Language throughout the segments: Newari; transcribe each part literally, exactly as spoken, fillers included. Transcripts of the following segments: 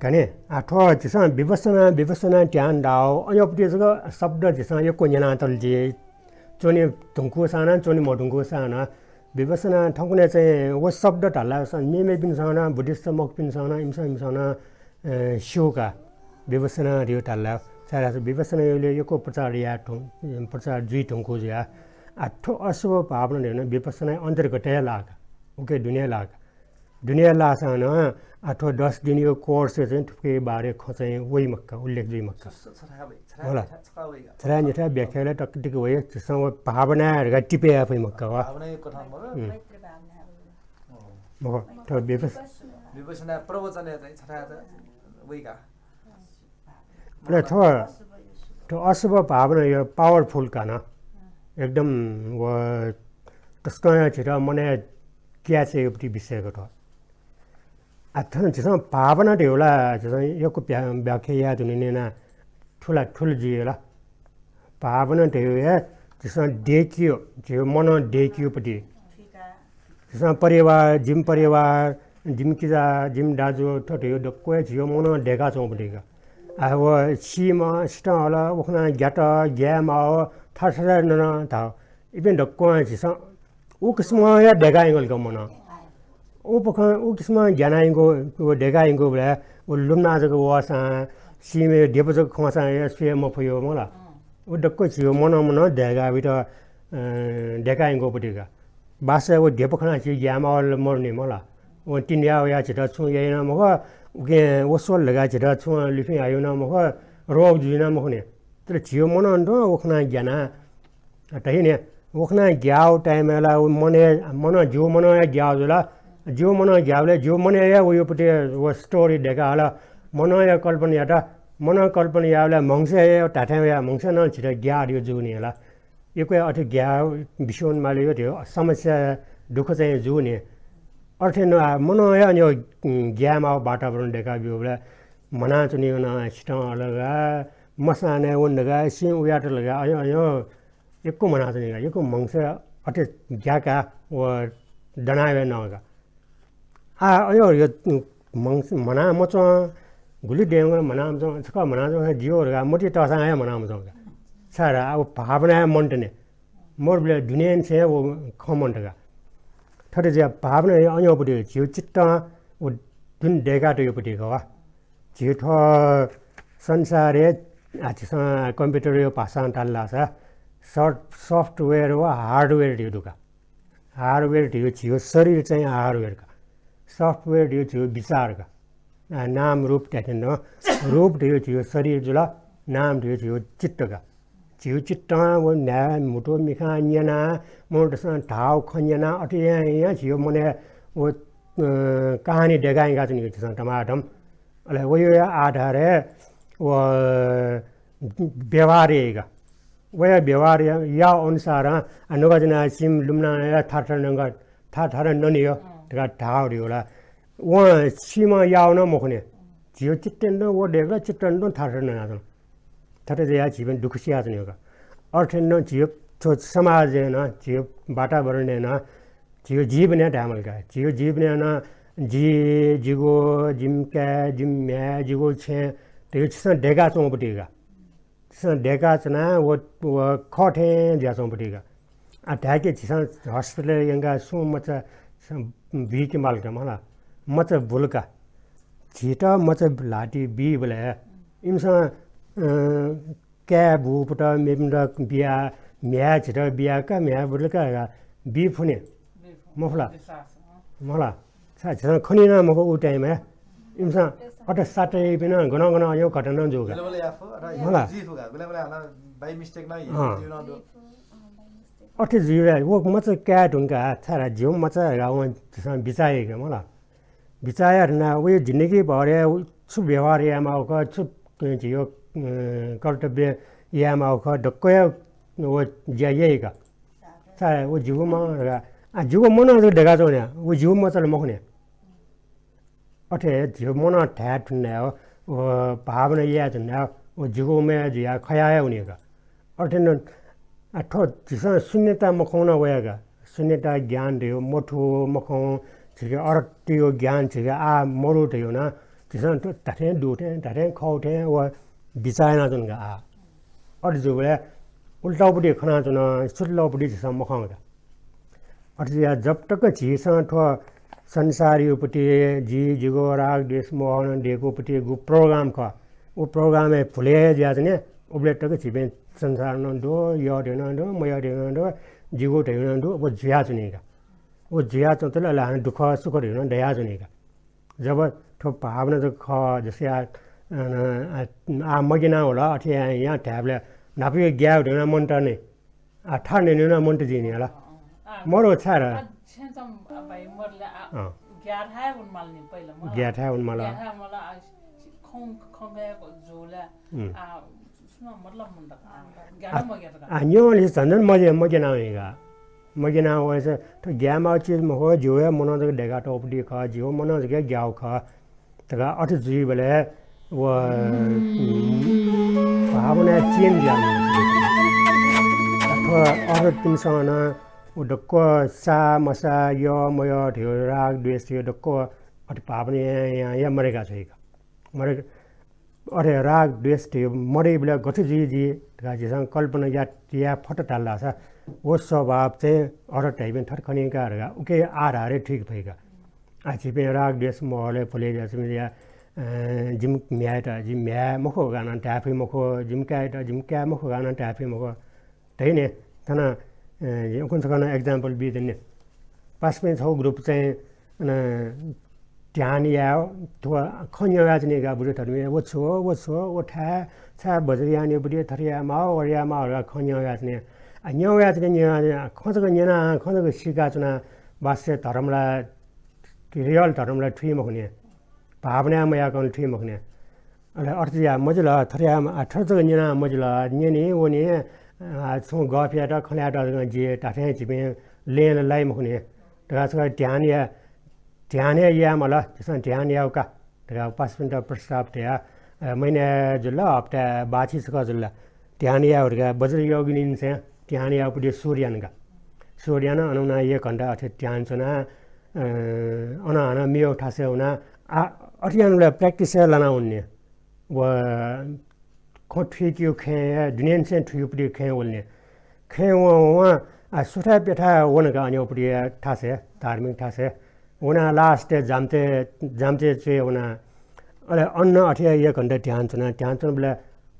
कने, आ, थ्व झीसं विपश्यना, विपश्यना ध्यान धाःगु, अज्याःपट्टि जक शब्द झीसं यक्व न्यनातल जुइ। च्वने धुंकूसां नं, च्वने मधुंकूसां नं। विपश्यना थौंकन्हय् चाहिँ व शब्द धाल ला, स-, मेमेपिन्सं नं, बुद्धिस्ट मखुपिन्सं नं, इमिसं, इमिसं नं, अ, स्यू का। विपश्यना धइगु धाल ला, छाय्धाःसा विपश्यना यलय् यक्व प्रचार याये धुं-, प्रचार जुइ धुंकूगु जुया। आ, थ्व अशुभ भावना धइगु नं विपश्यना अन्तर्गत हे लाः का। उके दुने लाः का। दुने लाःसां नं, आ, थ्व दस दिनया course-य् चाहिँ थुकिया बारे खँ चाहिँ वइ मखु का, उल्लेख जुइ मखु का। छ-, छ-, छथाय् वइ, छथाय् होला। निथाय् छकः वइ का। छथाय् निथाय् व्याख्या यायेत टकटक वइ, झीसं व भावना धकाः टिपे याये फइ मखु का वा। भावना एक कथं मरु। हम्म। मखु, थ्व विपश्- विपश्यना प्रवचनय् चाहिँ छथाय् वइ का। अले थ्व, थ्व अशुभ भावना यो powerful का न। एकदम व तसकं झीत मनय् catch याइगु विषय का थ्व। आ, थन झीसं भावना धइगु ला, झीसं यक्व व्या-, व्याख्या याये धुन न्यना थुला थुल जुइ ला। भावना धइगु हे झीसं दय्‌केगु, झीगु मनं दय्‌केगुपट्टि। झीसं परिवार, जिमि परिवार, जिमि किजा, जिमि दाजु, थ्व धइगु दक्व हे झीगु मनं दय्‌काच्वंगुपट्टि का। आ, व सीम्ह, सितं हल, व खनाः ग्यात, ग्याये माः, थथे थथे नन धाः। इपिं दक्वं झीसं उ किसिमं हे दय्‌का यंकल का मनं। उ पखं उ किसिमं ग्याना यंकू, व दय्‌का यंकूबलय् व लुमना जक वःसां, सीम्ह ध्यबा जक खंसां हे स्वये मफयो मला। व दक्व झीगु मनं मनं दय्‌का वइत, अ, दय्‌का यंकूपट्टि का। बासय् व ध्यबा खनाः झी ग्याये माः मरुनि मला। व तिनि या वयाः झीत छुं याइ नं मखु, उकिं व स्वल धकाः झीत छुं लिफिं हाइ नं मखु, रोग जुइ नं मखुनि। तर झीगु मनं तुं व खनाः ग्याना। आ, धइने, व खनाः ग्याःगु time-य् ला व मनय्, मनं, जिगु मनं हे ग्याःगु जुल। जिगु मनं ग्याःबलय् जिगु मनय् हे वयागुपट्टि व story दय्‌का हल। मनं हे कल्पना यात। मनं कल्पना याःबलय् म्हगसय् हे धात्थें वया, म्हगसय् नं झीत ग्याः धइगु जूगुलिं ला। यक्व हे अथे ग्याः बिस्युं माःगु धइगु समस्या, दुःख चाहिँ जूगुलिं। अथे नं आ, मनं हे अन, उम्, ग्याये माःगु वातावरण दय्‌का ब्यूबलय् म्हनाच्वनीगु नं सितं हल का, मसानय् वन धकाः, सिं उयात धकाः, अय्, अय्, यक्व म्हनाच्वनी का, यक्व म्हगसय् अथे ग्याकाः व दना वये नं का। आ, अय्, यो म्हगस-, म्हना मच्वं, गुलि दयेवं म्हना मच्वं, छकः म्हना च्वं, जियो धकाः मतिइ तःसां हे म्हना मच्वं का। छाय् धाःसा व भावना हे मन्त नि। मरुबलय् दुनेंनिसें व खँ मन्त का। थथे जुयाः भावना हे अज्याःपट्टि झीगु चित्तं व दुने दय्‌का तइगुपट्टि का वा। झी थ्व संसारय्, आ, झीसं computer-या भाषां धाल धाःसा सफ्ट-, software व hardware धइगु दु का। Hardware धइगु झीगु शरीर चाहिँ hardware का। Software धइगु झीगु विचार का। आ, नाम रूप धाये थें नं, रूप धइगु झीगु शरीर जुल, नाम धइगु झीगु चित्त का। झीगु चित्तं व न्हाय् म्हुतु मिखां न्यनाः, मनूतय्‌सं धाःगु खँ न्यनाः, अथे यां यां झीगु मनय् व, अ, कहानी दय्‌का यंकाच्वनीगु झीसं धमाधम। अले वया आधारय् व व्यवहार याइ का। वया व्यवहार या, या अनुसारं, आ, नुगः ज्वनाः सीम्ह लुमनाः या थथे थथे नंगः, थथे थथे ननेयो धकाः धाःगु धइगु ला। वं सीम्हं याःगु नं मखुनि। झीगु चित्तं व दय्‌कल, चित्तं थथे थथे ननाच्वन। थथे जुयाः झीपिं दुःख सियाच्वनीगु का। अथे नं झीगु थ्व समाजय् नं, झीगु वातावरणय् नं, झीगु जीवनय् धायेमाल का। झीगु जीवनय् नं जि, जिगु, जिमि काय्, जिमि म्ह्याय्, जिगु छेँ, धइगु झीसं दय्‌काच्वंगुपट्टि का। झीसं दय्‌काच्वनाः व, व खः थें जुयाच्वंगुपट्टि का। आ, धाय्‌के झीसं hospital-य् यंकाः सुं मचा बुइके माल का मला। मचा बुल का। झीत मचा ल्हातिइ बीबलय् इमिसं, अ, काय् बूपिन्त, मेपिन्त बियाः, म्ह्याय् झीत बियाः का, म्ह्याय् बुल का, बी फुनि। मफु ला? मफु ला? सा, झीसं खनी नं मखु उ time-य्। इमिसं अथे सात याइपिं नं गनं गनं अज्याःगु घटना नं जू का। बेला बेला याये फु, अथवा मला। जुइ फु का, बेला बेला हानं by mistake नं अँ। जुइ नं दु। अथे जुइबलय् व मचा काये धुंकाः, छाय् धाःसा झीगु मचा धकाः वं झीसं बिचाः याइ का मला। बिचाः याये धुनाः वया जिन्दगी भर हे व छु व्यवहार यायेमाःगु खः, छु झीगु, अ, कर्तव्य यायेमाःगु खः, दक्व हे व ज्या याइ का। छाय् व जिगु मं धकाः, आ, जिगु मनं जक दय्‌काच्वंगु नि, व जिगु मचा ला मखु नि। अथे हे झीगु मनं धाये धुन धाःसा, व भावना याये धुन धाःसा, व जिगु मया जुयाः खया हे वनी का। अथे नं, आ, थ्व झीसं शून्यता मखंगु नं वया का। शून्यता ज्ञान धइगु मथू मखं, झीके अरहत्तया ज्ञान झीके आः मरु धइगु नं, झीसं धात्थें दु थें, धात्थें खः थें व बिचाः यानाच्वन का। आः अथे जूबलय् उल्टापट्टि खनाच्वन, सुल्टापट्टि झीसं मखं का। अथे जुयाः जब तक झीसं थ्व संसारयापट्टि, जि, जिगु, राग, द्वेष, मोह नं दय्कूपट्टि गु program खः, व program-य् भुले जुयाच्वने, उबलय् तक झीपिं संसार नं दु, यः धइगु नं दु, मयः धइगु नं दु, जिगु धइगु नं दु, व जुयाच्वनी का। व जुयाच्वंतले अले हानं दुःख सुख धइगु नं दयाच्वनी का। जब थ्व भावना जक खः, जस्तै आ, अ, आ, आ मग्याना वल, अथे यां, यां धायेबलय् न्हापाया ग्याये धुन मन्त नि, आ, थार न्यने नं मन्त जिं नि हला। अँ, अँ। मरु छाय् र? आ, छेँचम, आ, भाइ मरले, आ, अँ। ग्याये थाय् वनेमाल नि पहिला, मला। ग्याये थाय् वनेमाल। ग्याये थाय् वनेमाल, आ, खँ, खँ गाय्क जुल, उम्। आ, सुनां मतलब मन्त का, आ, ग्याये आ, मग्यात का। आ, न्यंलिसे झन झन मजे, मग्याना वइ का। मग्याना वय्‌सा थ्व ग्यायेमाःगु चिज मखु, जिगु हे मनं जक दय्कातःगुपट्टि खः, जिगु मनं जक ग्याःगु खः धकाः अथे जुइबलय् व, उम्, भावनाय् change जुयाः थ्व अरहतपिन्सं नं व दक्व साः मसाः, यः मयः धइगु, राग द्वेष धइगु दक्व अथे भावना यां, यां, यां मदय्का छ्वइ का। मदय्-, अथे राग द्वेष धइगु मदइबलय् गथे जुइ जुइ धकाः झीसं कल्पना या, याये फत धाल धाःसा व स्वभाव चाहिँ अरहत धाइपिं थथे खनी का धकाः उकिया आधारय् थुइके फइ का। आ, झीपिं राग द्वेष मोहले भुले जुयाच्वंपिं या, अ, जिमि म्ह्याय्‌यात जिमि म्ह्याय् मखु धकाः नं धाये फइ मखु, जिमि काय्‌यात जिमि काय् मखु धकाः नं धाये फइ मखु। धइने, थन, अ, उखुन्हु छकः नं example बी दनि। पासापिं छगू group चाहिँ, अन, ध्यान याये, थ्व खँ न्यं वयाच्वनी का, बुद्ध धर्मय्, व छु हो, व छु हो, व थाय्, छाय् वज्रयान याःगुपट्टि थथे यायेमाः, व यायेमाः धकाः खँ न्यं वयाच्वनी। आ, न्यं वयाच्वनी, न्यं वयाच्वनी, खँ जक न्यना, खँ जक सीकाच्वना, वास्तवय् धर्म ला, real धर्म ला थुइ मखुनि। भावनाय् मयाकं थुइ मखुनि। अले अथे याये मजिल, थथे याये म-, आ, थथे जक न्यना मजिल, न्यनी वनी, आ, छुं गफ यायेत, खँ ल्हायेत जक जि धात्थें झीपिं लँय् ला लाइ मखुनि धकाः छकः ध्यान या, ध्यान हे याये माल, झीसं ध्यान याये का धकाः पासापिन्त प्रस्ताव तयाः, अ, महिना जुल, हप्ता बाछि छकः जुल, ध्यान याये धकाः वज्रयोगिनीनिसें ध्यान यायेगुपट्टि सुरु याना का। सुरु याना अन वनाः एक घण्टा अथे ध्यान च्वना, अ, अन हानं मेगु थासय् वनाः, आ, अथे यानाबलय् practice हे लाना वनी। व खँ थुइकेगु खँय्, दुनेंनिसें थुइकेगुपट्टि खँय् वल नि। खँय् वं, वं, आ, सुथय् प्यथाय् वन का अनयागुपट्टि थासय्, धार्मिक थासय्। वनाः last-य् जामचय्, जामचय् च्वय् वनाः। अले अन अथे एक घण्टा ध्यान च्वना, ध्यान च्वनाबलय्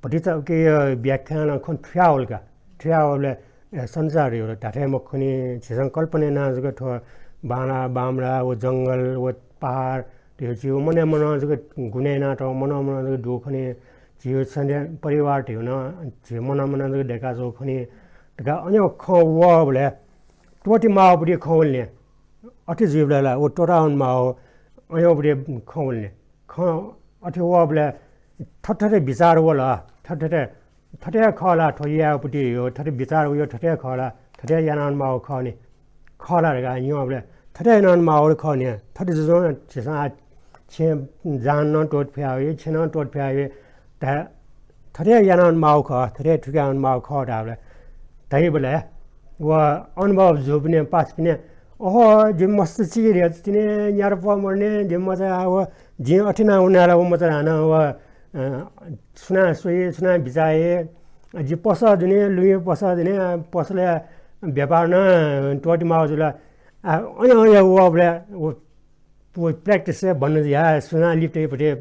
भतिचा उकिया व्याख्यानं खँ थुयावल का। थुयावःबलय्, ए, संसार धइगु धात्थें मखुनि, झीसं कल्पना यानाः जक थ्व बांला, बांमला, व जंगल, व पहाड, धइगु झीगु मनय् मनं जक गुने यानातःगु, मनं मनं जक दुगु खनी, झीगु सन्ध्या परिवार धइगु नं झीगु मनं मनं जक दय्काच्वंगु खनी धकाः अनयागु खँ वःबलय् त्वःते माःगुपट्टि खँ वल नि। अथे जुइबलय् ला व त्वःता वने माःगु अनयागुपट्टि खँ वल नि। खँ अथे वःबलय् थथे थथे विचार वल, थथे थथे थथे हे खः ला, थ्व यायेगुपट्टि यो, थथे विचार यो, थथे हे खः ला, थथे हे याना वने माःगु खः नि, खः ला धकाः न्यंबलय् थथे हे याना वने माःगु खः नि, थथे जुजुं झीसं आः छेँ जान नं त्वःते फयाः वइ, छेँ नं त्वःते फयाः वइ धाये, थथे हे याना वने माःगु खः, थथे हे थुइका वने माःगु खः धाःबलय्, धाइबलय् व अनुभव जूपिनि पासापिनि, ओहो, जिमि मस्त चिकिधया तिनि न्यात प्वः मदुनि, जिमि मचा आः व जिं अथे याना वना ला व मचा हानं व अ, सुनां स्वइ, सुनां बिचाः याइ, जि पसः दुने, लुँइ पसः दुने, अ, पसलय् व्यापार नं त्वःते माःगु जुल। आ, अन, अन वःबलय् व, व practice हे बन्द जुयाः सुनां लिपतय्‌पट्टि, अ,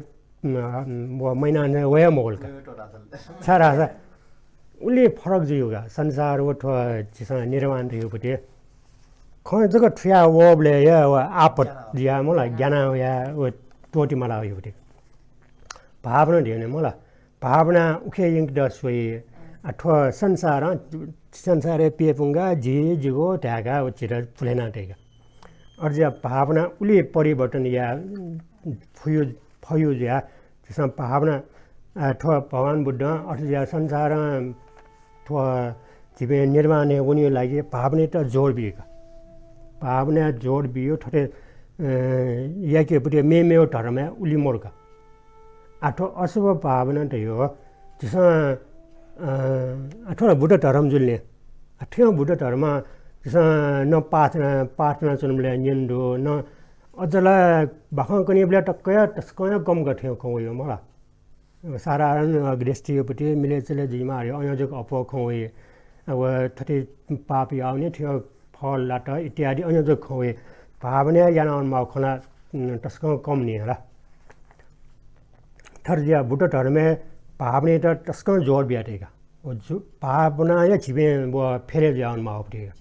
व महिना नं वये मखुल का। छाय्‌धाःसा उलि फरक जुइगु का। संसार व थ्व झीसं निर्वाण धइगुपट्टि खँ जक थुया वःबलय् हे व आपत जुयाः मला, ग्याना वयाः व त्वःते माला वइगुपट्टि। भावना धइगु नि मला। भावना उखे यंकेत स्वइ। आ, थ्व संसारं, संसारय् प्यपुंगा, जि, जिगु धाय्‌का व झीत पुले याना तइका। अथे जुयाः भावना उलि परिवर्तन याये फयु, फयु जुयाः झीसं भावना, आ, थ्व भगवान बुद्धं अथे जुयाः संसारं थ्व झीपिं निर्वाणय् वनेगु लागि भावनायात जोड बी का। भावनायात जोड बियो थथे, अ, याकेगुपट्टि मेमेगु धर्मय् उलि मरु का। आ, थ्व अशुभ भावना धइगु झीसं, अ, आ, थ्व ला बुद्ध धर्म जुल नि। आ, थ्व बुद्ध धर्म झीसं न पाठ, पाठ यानाच्वनाबलय् न्यने दु, न अझ ला बाखं कनीबलय् तक्क तसकं कम गथे खँ वइ मला। साधारण गृहस्थीपट्टि मिले चले जुइमा अरे अयं जक अप्वः खँ वइ। अब थथे पाप याउने थ्यो फल लात इत्यादि अयं जक खँ वइ। भावना याना अनमाव खना तसकं कम नि हला। थर जिया बुद्ध धर्मय् भावनायात तसकं जोर बिया तय्‌का। व जु-, भावनाया झिबें व फेरे जुया अनमाव पट्टि का।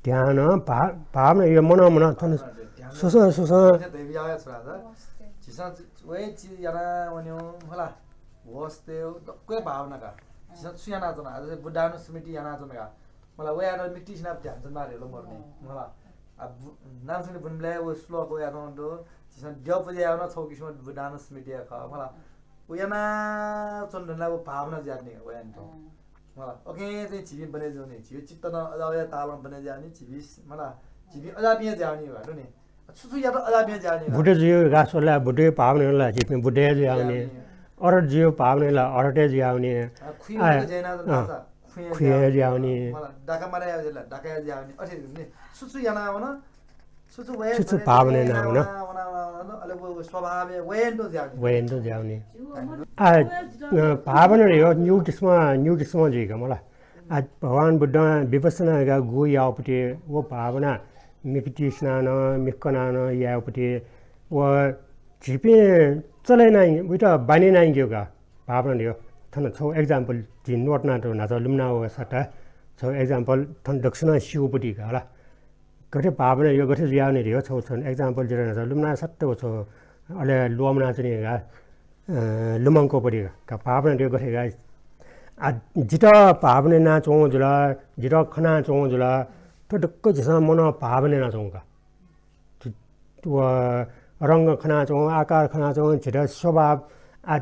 ध्यान, भा-, भावना यो मनं मनं थन सुसं सुसं। झिसं वये चिज याना वन्यो मला। होश ते दक्वे भावना का। झिसं छु याना च्वना, आज बुद्धानुस्मृति याना च्वना का। मला वयात मिक्ति सिना ध्यान च्वना रे लो मरने। मला। आ, बु-, नाम सुने बुनबले वो श्लोक वया दो। झिसं द्यप जे याना छौ किसिम बुद्धानुस्मृति या खा। मला। व याना च्वन धुनला व भावना ज्यानि वयान त। मला, ओके, चाहिँ झिबी बने जाउने, झिबी चित्त न अजावया तालं बने जाउने, झिबी, मला, झिबी अजापिया जाउने, भानु नि। छु छु यात अजापिया जाउने, बुद्ध जियो गासोला, बुद्धे भावना ला, झिबी बुद्धे जाउने। अरहत जियो भावना ला, अरहते जाउने। आ, खुइ आ, बुद्ध जैना आ, खुइ खुइ जाउने। मला, डाका मारा या, डाका या जाउने। अथे नि, छु छु याना वन, छु छु वये छु छु भने भावना वये ना वना। वना, वना, वना, अले वो, वो स्वभाव हे वयेन्तो ज्याउने। वयेन्तो ज्याउने। आ, अ, भावना रे हो, न्यू किसिम, न्यू किसिम जुइका मला। आ, भगवान बुद्धं विपश्यना का गु यावपट्टि वो भावना मिक्ति स्नान, मिक्कनान यावपट्टि वो झिपिं चले नाइ, उइत बानी नाइ ग्यो का। भावना रे हो। थन छौ example जि नोट ना तो नाचा लुमना वो सट्टा। छौ example थन दक्षिणा सिउपट्टि का हला। गथे भावना यो गथे जुयावने रे हो छौ छन example जिरा नाचा लुमना सत्त वो छौ अले लोमना चने का, अ, लुमंको परि का। का भावना रे गथे का। आ, जित भावना ना चौ जुला, जित खना चौ जुला, तो दक्क जिसं मन भावना ना चौ का। तु-, व रंग खना चौ, आकार खना चौ, जित स्वभाव आ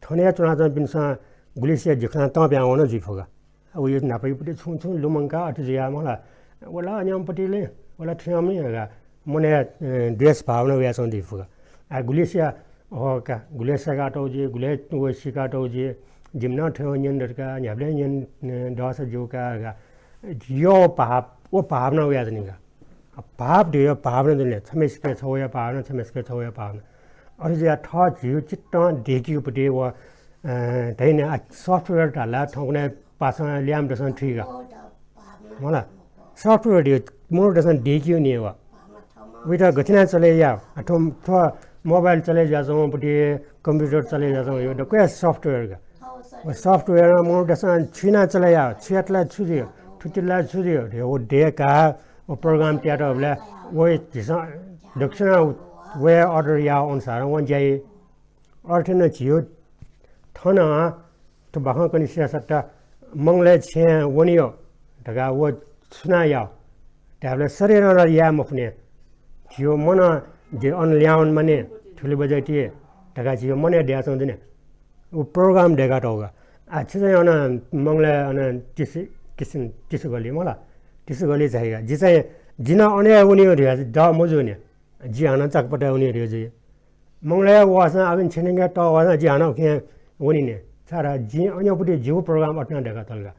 थने चुना चौ बिनसं गुलिसे जिखना तं ब्यां वन जुइ फगा। अब यो न्हापायापट्टि छुं छुं लुमंका अथे जुया मला। वला अन्यमपट्टि ले, वला थ्यमि हगा। मने, अ, द्वेष भावना वया छौं दी फुगा। आ, गुलेसिया, हो का, गुलेसिया का तौ जे, गुले वो सिका तौ जे, जिमना थ्यो न्यन दरका, न्याबले न्यन, अ, दस जो का, का। यो भाव, वो भावना वया जनी का। आ, भाव दियो, भावना दिने, छमेसके छौया भावना, छमेसके छौया भावना। अरे जे आ, थ झियो चित्त देखियो पटे वो, अ, धैने आ, software ढाला, थौंकने पासं ल्याम दसं थुइगा। मला, software यो मनू दसं देखियो नि वा। उइत गथिना चले या, आ, थ्व, थ्व mobile चले ज्याचौं पटे, computer चले ज्याचौं यो दक्वया software का। वो software मनू दसं छुइना चले या, छुयातला छु जियो, थुतिला छु जियो, रे वो देखा, वो program त्यात हबला, वो झिसं दक्षिणा वो order या अनुसार वो ज्याइ। अर्थेन झियो थन थ्व बाखं कनि सियासत्ता मंगलय् छेँ वनियो धकाः व सुना याव धायेबलय् शरीरं ला याये मफुने। झियो मन जे अन ल्यावन माने थुलि बजय् ति धकाः झियो मनय् दयाच्वं दुने। उ program दय्‌का तौगा। आ, छि चाहिँ अन मंगलय् अन तिसि, किसिम तिसि गली मला। तिसि गली झाइगा। जि चाहिँ जिन अन हे वनियो धया द मजुने। जि हानं चाकपटा वनियो धया जि। मंगलय् वासं आगन छेनंगे त वासं जि हानं उखें वनिने। छारा जि अन्यपट्टि जिगु program अथना दय्‌का तलगा।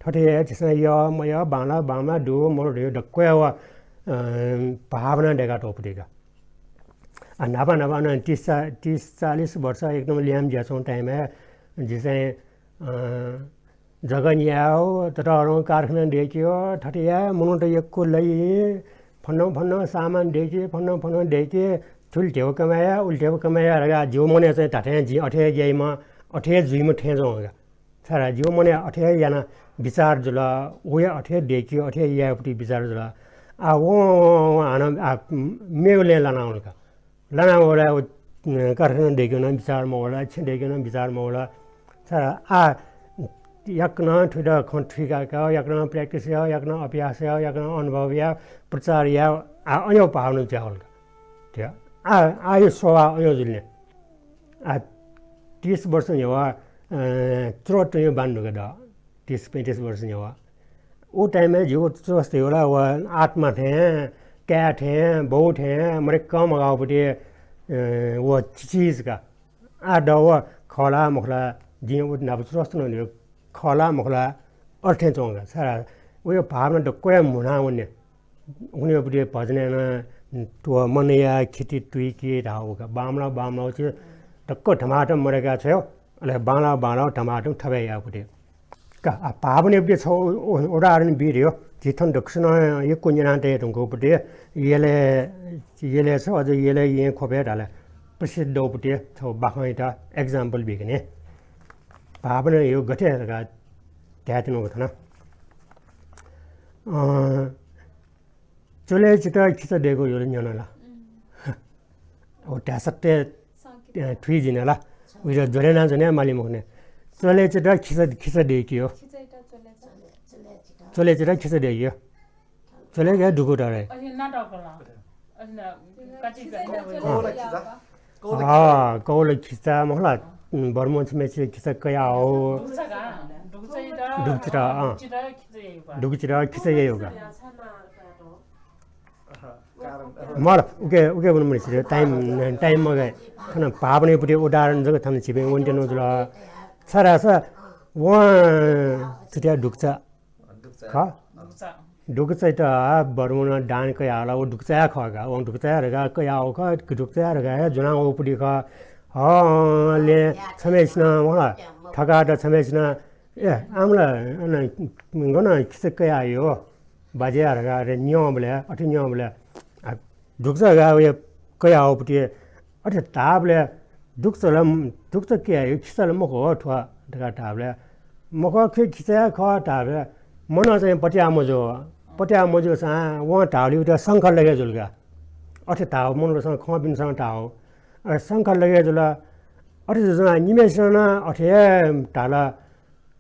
थथे हे झिसं य, मय, बांला, बांला, दु, मरु, दु, दक्वया व, अ, भावना दय्‌का तौपट्टिका। आ, न्हापा, न्हापा नं तीस चा-, तीस, चालीस वर्ष एकदम ल्याम ज्याचौं time हे जि चाहिँ, अ, जगन याव, ततःधंगु कारखाना दय्‌क्यो, थथे याये, मनूत यक्व लइ, फन्नं फन्नं सामान दय्‌के, फन्नं फन्नं दय्‌के, थुलि धेव कमाया, उलि धेव कमाया धकाः जिगु मनय् चाहिँ धात्थें जिं अथे याइम्ह, अथे जुइम्ह थें च्वं का। छारा जिगु मनय् अथे याना विचार जुल, व हे अथे दय्‌के, अथे यायेपट्टि विचार जुल। आ, वं, वं, वं, वं हानं, आ, मेगु लँय् लाना वल का। लाना वला, व, अ, कारखाना दय्‌केगु नं विचार मवला, छेँ दय्‌केगु नं विचार मवला। छारा आ, याकनं थुइत खँ थुइका का, याकनं practice या, याकनं अभ्यास या, याकनं अनुभव या, प्रचार या, आ, अयो भावना ज्या वल का। आ, आ यो स्वभाव अयो जुल ने। आ, तीस वर्ष न्ह्यवा, अ, चुरोट यो बान दुगा द। तीस पैंतीस वर्ष न्ह्यवा। उ time-य् जिगु स्वस्थ होला व आत्मा थें, काय् थें, बौ थें, मरे कम गावपट्टि, अ, व चिज का। आ द व खला मखला, जिं उ नाप स्वस्थ नं खला मखला, अर्थें च्वंगा। सारा व यो भावना दक्वया मुना वन्ने। उन्योपट्टि भजनय् नं व मनया खिति तुइके धाःगु का। बांमलाः बांमलाः चे दक्व धमाधम मदय्‌का छ्वये, अले बांलाः बांलाः धमाधम थबय् याःगु दे। का, आ, भावनेपट्टि छगू उ-, उ-, उदाहरण बी धयो। झी थन दक्वसिनं यक्व न्यना तये धुंकूपट्टि यलय्, यलय् छ, अझ यलय् येँ ख्वपय् धाल प्रसिद्ध उपट्टि छगू बाखंयात example बीकने। भावना यो गथे धकाः धायेत्यनागु थन। अँ, चुलय् चित खिचा दय्‌कू यो न्यन ला? ओ, धाये सत्य, अ, थुइ जिन ला? उइर ज्वले ना ज्वने माली मखुने। चुलय् चित खिचा, खिचा दय्‌की यो। चुलय् चित खिचा दय्‌की यो। चुलय् गय् दुगु त रे। अझ नाटक ला। अझ ना-, कति कौल खिचा। कौल खिचा। हाँ, कौल खिचा, मखला, बर्मन छम्हय्‌सित खिचा कया हो। दुगुचा का? दुगुचा इदा। दुगुचित, अँ। दुगुचित खिचा यय्‌गु का। दुगुचित खिचा यय्‌गु का। मखला, उके, उके वन मनिसित time, time मगाये। थन भावनेपट्टि उदाहरण जक थन छिपिं वनेत्यनागु जुल। छाय्‌धाःसा वं थुत्या दुगुचा। दुगुचा। खः? दुगुचा। दुगुचाइत बर्मनं दान कयाहल, व दुगुचा हे खः का। वं दुगुचा हे धकाः कयाहःगु खः, दुगुचा हे धकाः हे ज्वनावःपट्टि खः। हँ, ले छम्हय्‌सिनं, मखला, थकात छम्हय्‌सिनं, ए, आमला, अन, गन खिचा कया यो, बाज्या धकाः अथे न्यंबलय्, अथे न्यंबलय्, आ, दुगुचा धकाः वया कयाहःपट्टि अथे धाःबलय् दुगुचा ला, दुगुचा कया यो, खिचा ला मखु हो थ्व धकाः धाःबलय्, मखु खि-, खिचा हे खः धाःबलय् मनं चाहिँ पत्याः मजू। पत्याः मजूसां वं धाःगुलिइ उइत शंका लगे जुल का। अथे धाःगु मनूतय्‌सं खंपिन्सं धाःगु। अ, शंका लगे जुल। अथे जुजुं निम्हय्‌सिनं नं अथे हे धाल।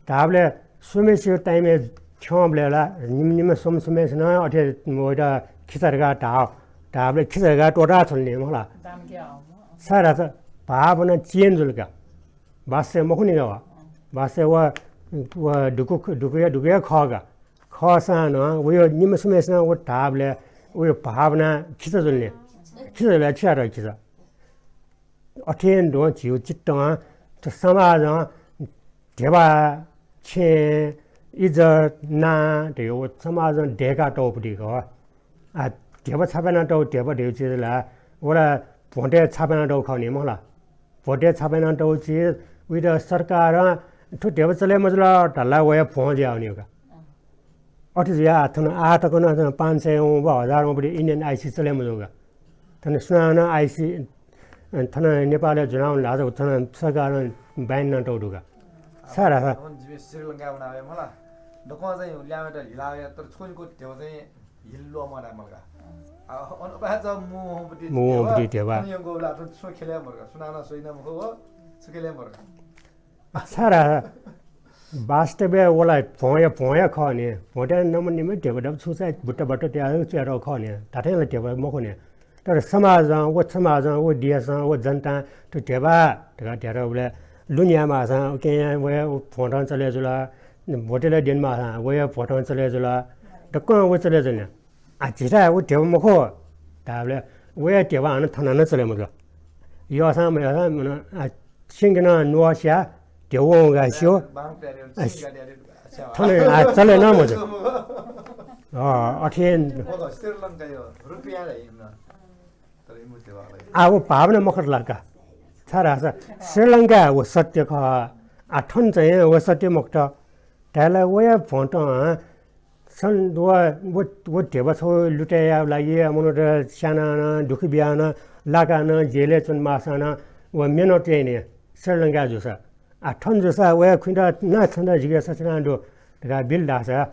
धाःबलय् स्वम्हय्‌सिगु time-य् थ्यंबलय् ला निम्ह निम्ह स्वम्ह स्वम्हय्‌सिनं अथे वइत खिचा धकाः धाः, धाःबलय् खिचा धकाः त्वःताछ्वल नि, मखला। छाय्‌धाःसा भावना change जुल का। वास्तवय् मखु नि का व। वास्तवय् व, व दुगु, दुगुया, दुगुया खः का। खःसां नं वया निम्ह स्वम्हय्‌सिनं व धाःबलय् वया भावना खिचा जुल नि। खिचा जुल, छु यात खिचा। अथें तुं झीगु चित्तं थ्व समाजं ध्यबा, छेँ, इज्जत, नां धयागु समाजं दय्‌का तःगु पट्टि खः। आ, ध्यबा छापय् यानातःगु ध्यबा धयागु चिज ला, व ला भ्वंतय् छापय् यानातःगु खः नि, मखला। भ्वंतय् छापय् यानातःगु चिज, उइत सरकारं थ्व ध्यबा चले मजुल धाल ला, वया भ्वं जुयावनी का। अथे जुयाः थन आः तक नं थन पाँच सय व वा हजार वंपट्टि Indian IC चले मजू का। थन सुनानं IC, अ, थन नेपालय् ज्वनावन धाःसा थन सरकारं ban यानातःगु दु का। छाय्‌धाःसा अन जिमि श्रीलंकाय् वनावये मला। दक्वं चाहिँ ल्यावय्‌त हिलावये, तर छुं निगू ध्यबा चाहिँ हिल ल्वःमं धाये मल का। आ, अन उपाय् च मू वंपट्टि मू वंपट्टि ध्यबा। अन यंगु ला थन छुं ख्यले मरु का। सुनानं स्वइन मखु हो, छु ख्यले मरु का। छाय्‌धाःसा वास्तवय् व ला भ्वंया भ्वं हे खः नि। भ्वंतय् नमनिम्ह ध्यबा ध्यबा छुं चाहिँ बुट्टा बाट्टा तयाः च्वयातःगु खः नि। धात्थें ला ध्यबा मखु नि। तर समाजं, व समाजं, व देशं, व जनतां थ्व ध्यबा धकाः धयातःबलय् लुँ न्यायेमाःसां उकिं वया भ्वंतं चले जुल। भ्वंतय् ला द्यनेमाःसां वया भ्वंतं चले जुल। दक्वं व चले जुल नि। आ, झीथाय् व ध्यबा मखु धाःबलय् वया ध्यबा हानं थन नं चले मजुल। यःसां मयःसां, आ, सिंकनं न्वःस्याः ध्यबा वंगु का स्यू। आ, थन, आ, चले नं मजू। अ, अथे आ, व भावना मखुत ला का। छाय्‌धाःसा श्रीलंकाय् व सत्य खः। आ, थन चाहिँ व सत्य मखुत। धायेला वया भ्वंतं छन व, व, व ध्यबा छगू लुतय् यायेगु लागि मनूत स्यानाः नं, दुःख बियाः नं, लाकाः नं, जेलय् च्वनेमाःसां नं व मेहनत याइ नि, श्रीलंकाय् जूसा। आ, थन जूसा वया खुइँत ना छन्त जिके सछिना दु धकाः बिल धाःसा, आ,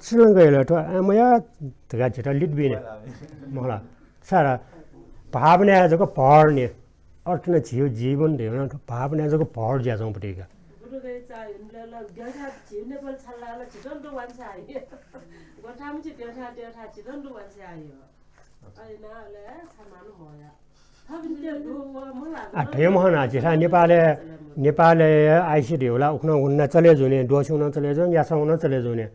श्रीलंकाय् यल थ्व, आ, मया धकाः झीत लित बी नि। मखु ला। छाय्‌धाःसा भावनाय् जक भर नि। अथे नं झीगु जीवन धयागु नं थ्व भावनाय् जक भर जुयाच्वंगु पट्टि का। गुरुगय् चा हिमलय् ला द्यःथाय् झी नेपाल छाला ला झीत नं दु वांछ्वया हयो। गोथांमछि द्यःथाय्, द्यःथाय् झीत नं दु वांछ्वया हयो। अय्‌नं अले छाय्‌माःगु मया। थबिन्ते दु व मला। आ, धयाम्ह नं झीथाय् नेपालय्, नेपालय् IC धयागु ला उखुन्हु उखुन्हु नं चले जुने, द्वःछिगु नं चले जुने, यासःगु नं चले जुने।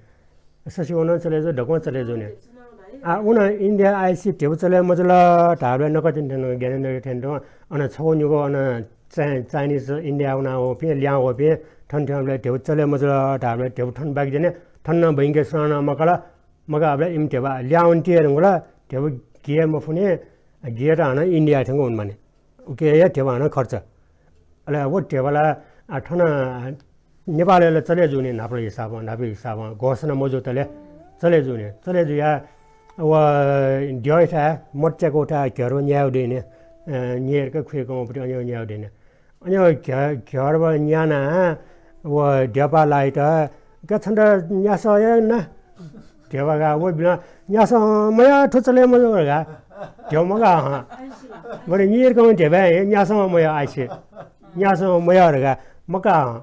ससिवनं चले जू, दक्वं चले जू नि। आ, उन India IC ध्यबा चले मजुल धाःबलय् नकतिनि थें ज्ञानेन्द्र थें तुं अन छगू निगू अन चाइ-, Chinese India वना वःपिं, ल्याहां वःपिं थन थ्यंबलय् ध्यबा चले मजुल धाःबलय् ध्यबा थन बाकि जूनि, थन नं ब्वंके सुनानं मकाल, मकाःबलय् इमि ध्यबा ल्याहां वनेत्यंगु ला ध्यबा गिया मफुनि, गिया त हानं इन्डिया थ्यंक हुन माने। उके हे ध्यबा हानं खर्च। अले व ध्यबा ला, आ, थन, आ, नेपालय् ला चले जूनि न्हापाला हिसाबं, न्हापा हिसाबं घोषणा मजूतले चले जूनि। चले जुया व द्यःथाय् मत च्याकूथाय् घेरो न्यायेगु दइनि, अ, न्यय्‌क खुइकंपट्टि अन न्यायेगु दइनि। अन घ्य-, घेरो न्यानाः व ध्यबा लाइत, "का छन्त न्यासः हे ना?" ध्यबा गाः व बिल, "न्यासः मया, थ्व चले मजू" धकाः। ध्यबा मगाः हं। बरु न्यय्‌कं ध्यबा हे न्यासः मया आइसे। न्यासः मया धकाः मगाः हं।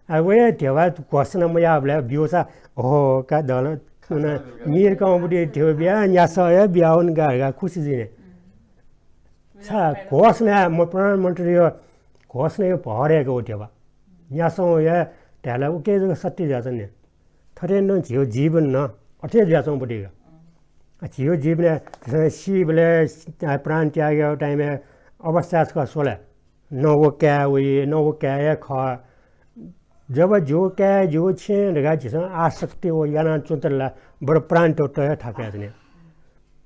आ, वया ध्यबा घोषणा मयाःबलय् ब्यूसा, "ओहो, का दल, न्यय्‌कंपट्टि ध्यबा बिया, न्यासः हे बियावन" धकाः खुसी जुइ नि। छाय् घोषणा, म प्रधानमन्त्रीया घोषणाया भरय् व ध्यबा। न्यासः हे धायेला उके जक सत्य जुयाच्वनी। थथे नं झीगु जीवन नं अथे जुयाच्वंपट्टि का। आ, झीगु जीवनय् झीसं सीबलय्, आ, प्राण त्याग याःगु time-य् अवस्था छकः स्वल। न व काय् वइ, न व काय् हे खः। जब जिगु काय्, जिगु छेँ धकाः झीसं आसक्ति व याना च्वंतल ला, बरु प्राण त्वःते हे थाकु याच्वनी।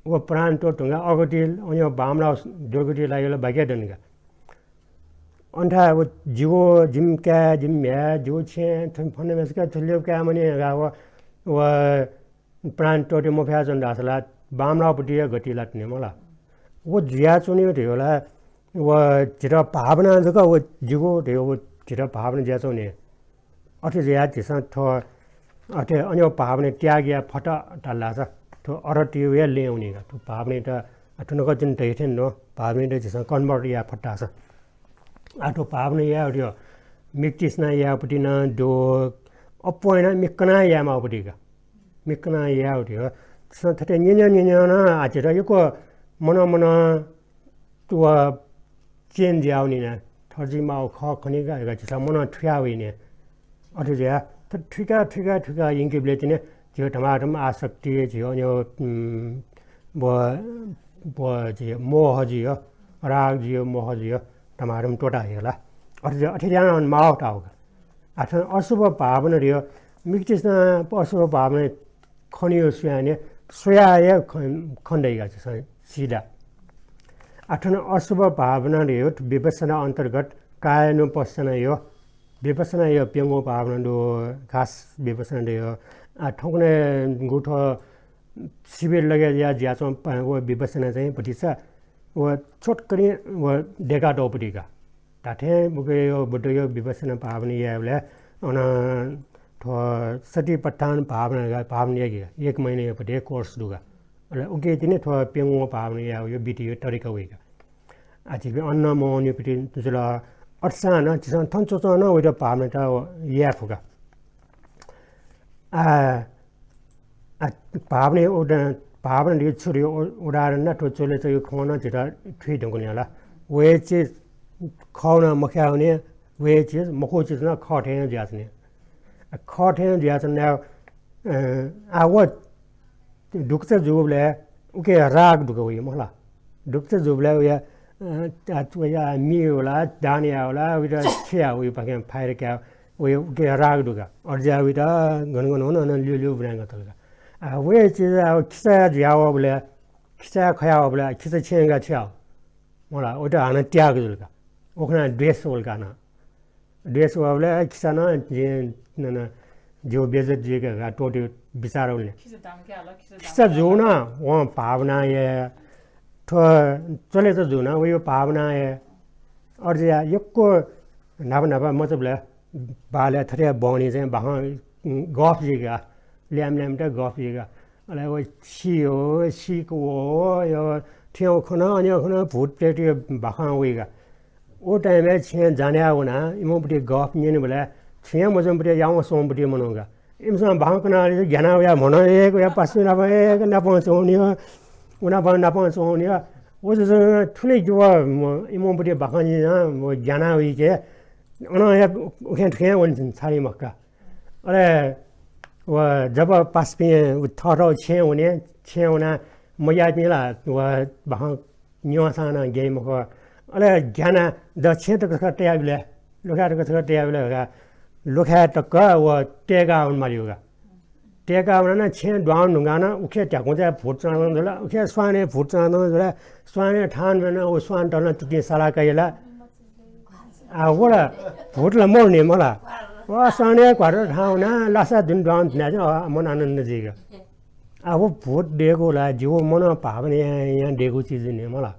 व प्राण त्वःते धुंकाः अगति, अन बांमलाः दुर्गति लायेगु ला बाकि दनि का। अन थाय् व जिगु, जिमि काय्, जिमि म्ह्याय्, जिगु छेँ, थुमि फन्ना मेसका थुलिउ काय् मनि धकाः व, व प्राण त्वःते मफयाच्वन धाःसा ला बांमलाःपट्टि हे गति लात नि मला। व जुयाच्वनी धयो ला, व झीत भावना जक व जिगु धयो व झीत भावना जुयाच्वनी। अथे जुयाः झीसं थ्व, अथे अन भावना त्याग याये फत धाल धाःसा थ्व अरहतयो हे लँय् वनी का। थ्व भावनायात, आ, थुनक जुन धइथें नं भावनायात झीसं convert याये फत धाःसा। आ, थ्व भावना याये उठ्यो, मिख तृष्णा यायेपट्टि नं दु, अप्वः यानाः मिख कनाः यायेमाःपट्टि का। मिख कनाः याये उठ्यो। झीसं थथे न्यन्यं न्यन्यं नं आ, झीत यक्व मनं मनं व change जुयावनी ना। थथे जुइमाःगु खः खनी का धकाः झीसं मनं थुयावनी। अथे जुयाः थ-, थुइका, थुइका, थुइका यंकेबलय् तिनि झीगु धमाधम आसक्ति, झीगु अन, उम्, व, व, झीगु मोह जुइगु, राग जुइगु, मोह जुइगु, धमाधम त्वःता हयेगु ला। अथे जुयाः अथे यानाः माः ताःगु का। आ, थन अशुभ भावना धयो, मिख तृष्णा अशुभ भावना खनेयो स्वयाने, स्वयाः हे खन, खने दइ का झीसं सिधा। आ, थन अशुभ भावना धयो विपश्यना अन्तर्गत कायानुपश्यना यो, विपश्यना यो प्यंगू भावना दु, खास विपश्यना धयो। आ, थौंकन्हय् गुथो शिविर लगे या जुयाच्वं प-, व विपश्यना चाहिँ भतिचा व छोटकरी व देका दौपट्टि का। धात्थें बुके यो बुद्ध यो विपश्यना भावना यायेबलय् अन थ्व सतिपट्ठान भावना, भावना याइगु का। एक महिना यो पट्टि course दु का। अले उके तिनि थ्व प्यंगू भावना यायेगु यो विधि यो तरिका वइ का। आ, झीपिं अन मवनीपट्टि जुल। अथेसां नं झीसं थन च्वच्वं नं वइत भावनायात याये फु का। आ, आ, भावना उदा-, भावना धयो छु धयो उ-, उदाहरण ना थ्व च्वले च्वयो खँ नं झीत थुइ धुंकल ला। वया चिज खः नं मखयावने, वया चिज मखु चिज नं खः थें जुयाच्वने। आ, खः थें जुयाच्वने, अ, आ, व दुःख जूबलय् उके राग दुःख वइ मला। दुःख जूबलय् वया, अ, आ, वया मि वला, दान यावला, वइत छ्या वइ पाखें फायर क्या, वया उके राग दुःख। अथे जुयाः वइत गन गन हुन अन ल्यू ल्यू बुनागतल का। आ, वया चिज आ, खिचा जुया वबलय्, खिचा खया वबलय्, खिचा छें का छ्या। मला, वइत हानं त्याग जुल का। उखना द्वेष वल का हानं। द्वेष वःबलय् खिसा नं जिं नन ज्यू बेइज्जत जुइक का त्वःते बिचार वल नि। खिसा जू नं वं भावना हे, थ्व चले त जू नं वयो भावना हे। अथे या यक्व न्हापा न्हापा मचाबलय् बालय् थथे बहनी चाहिँ बाखं गफ जुइक, ल्याम ल्याम त गफ जुइक। अले व सी हो, सीक व हो, यो थ्यं खन, अन खन, भूत प्रेत यो बाखं वइक। व time-य् छेँ जाने वना, इमोपट्टि गफ न्यनेबलय् छुं मजूपट्टि यावं स्वंपट्टि मनूका। इमिसं बाखं कनाः ग्याना वया म्हन एक वया पासुनाप एक नापं च्वंनियो, उनाप नापं च्वंनियो। व जुजुं थुलि जुव इमोपट्टि बाखं ग्याना वइके, अन या उखें थुखें वन छाली मक्का। अले व जब पासापिं व थःथः छेँ वने, छेँ वनाः मग्याःपिं ला व बाखं न्यंसां नं ग्याइ मखु। अले ग्यानाः द छेँ तक छकः तयाबिल, लुखाय् तक छकः तयाबिल का। लुखाय् तक व तय्‌का वनेमाली का। तय्‌का वना नं छेँ दुहां नं धुंकाः नं उखे ध्याकुँचाय् भूत च्वनाच्वंगु जुल, उखे स्वानय् भूत च्वनाच्वंगु जुल, स्वानय् थाहां वना नं व स्वान तलं तुतिं साला कयाः ला। आ, व ला भूत ला मरु नि मला। व स्वानय् घ्वारा थाहां वना लासा दुने दुहां धुनाच्वं, अ, मन आनन्द जुइगु। आ, व भूत दयेकू ला, जिगु मनं भावना यां यां दयेकू चिज नि मला।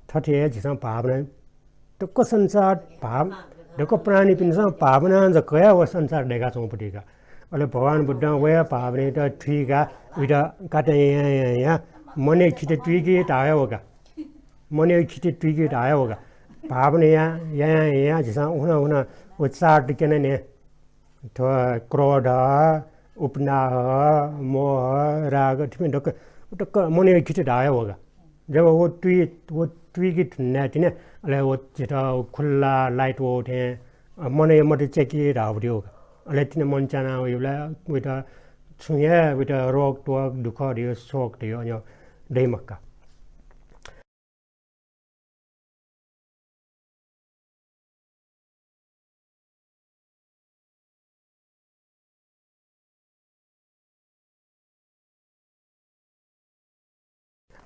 थथे हे झीसं भावना दक्व संसार भाव, दक्व प्राणीपिन्सं भावनां जक हे व संसार दय्‌काच्वंगु पति का। अले भगवान बुद्धं वया भावनायात थुइकाः उइत काटे यां यां यां मनय् खिति तुइके धाःगु हे वः का। मनय् खिति तुइके धाःगु हे वः का। भावना यां यां यां झीसं उखुन्हु उखुन्हु व चार्ट क्यने नि। थ्व क्रोध, उपनाह, मोह, राग, थिमि दक्व, दक्व मनय् खिति धाःगु हे वः का। जब व तुइ, व तुइके धुनातिनि, अले व झीत खुल्ला लाइट वःगु थें, अ, मनय् मत च्याके धाःगु वः का। अले तिनि मन च्याना वइबलय् वइत छुं हे वइत रोग टोग, दुःख धयो, शोक धयो, अन्यो दइ मखु का।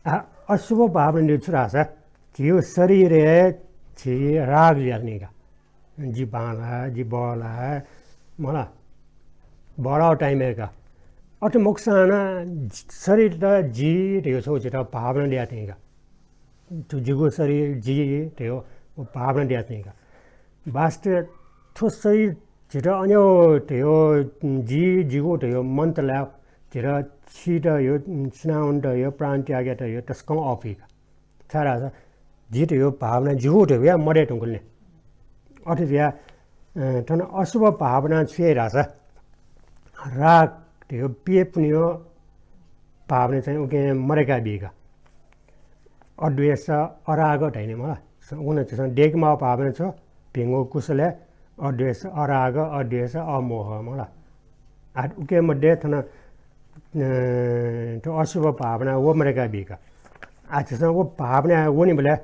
आ, अशुभ भावना छु धाःसा, झीगु शरीरय् झी राग जुयाच्वनी का। जि बांलाः, जि बहलाः, मला, बहलाःगु टाइमय् का। अथे मखुसां नं शरीरत जि धयो छगू झीत भावना दयाच्वनी का। थ्व जिगु शरीर जि धयो भावना दयाच्वनी का। वास्तवय् थ्व शरीर झीत अन्यो धयो जि, जिगु धयो मन्त ला झीत सीत धयो, सिनावनेत धयो, प्राण त्यागेत धयो तसकं अःपुइ का। छाय्धाःसा जि धयो भावना जिगु धयो मदये धुंकल नि। अथे जुयाः, अ, थन अशुभ भावना छु याइ धाःसा राग धयो पिये पुन्यो भावना चाहिँ उके मदय्‌का बी का। अद्वेष, अराग धाइ नि मला। स-, उन झीसं दय्‌के माःगु भावना छु, भिंगु कुसलय् अद्वेष, अराग, अद्वेष, अमोह मला। आ, उके मध्ये थन, अ, थ्व अशुभ भावना व मदय्‌का बी का। आ, झीसं व भावना वनीबलय्,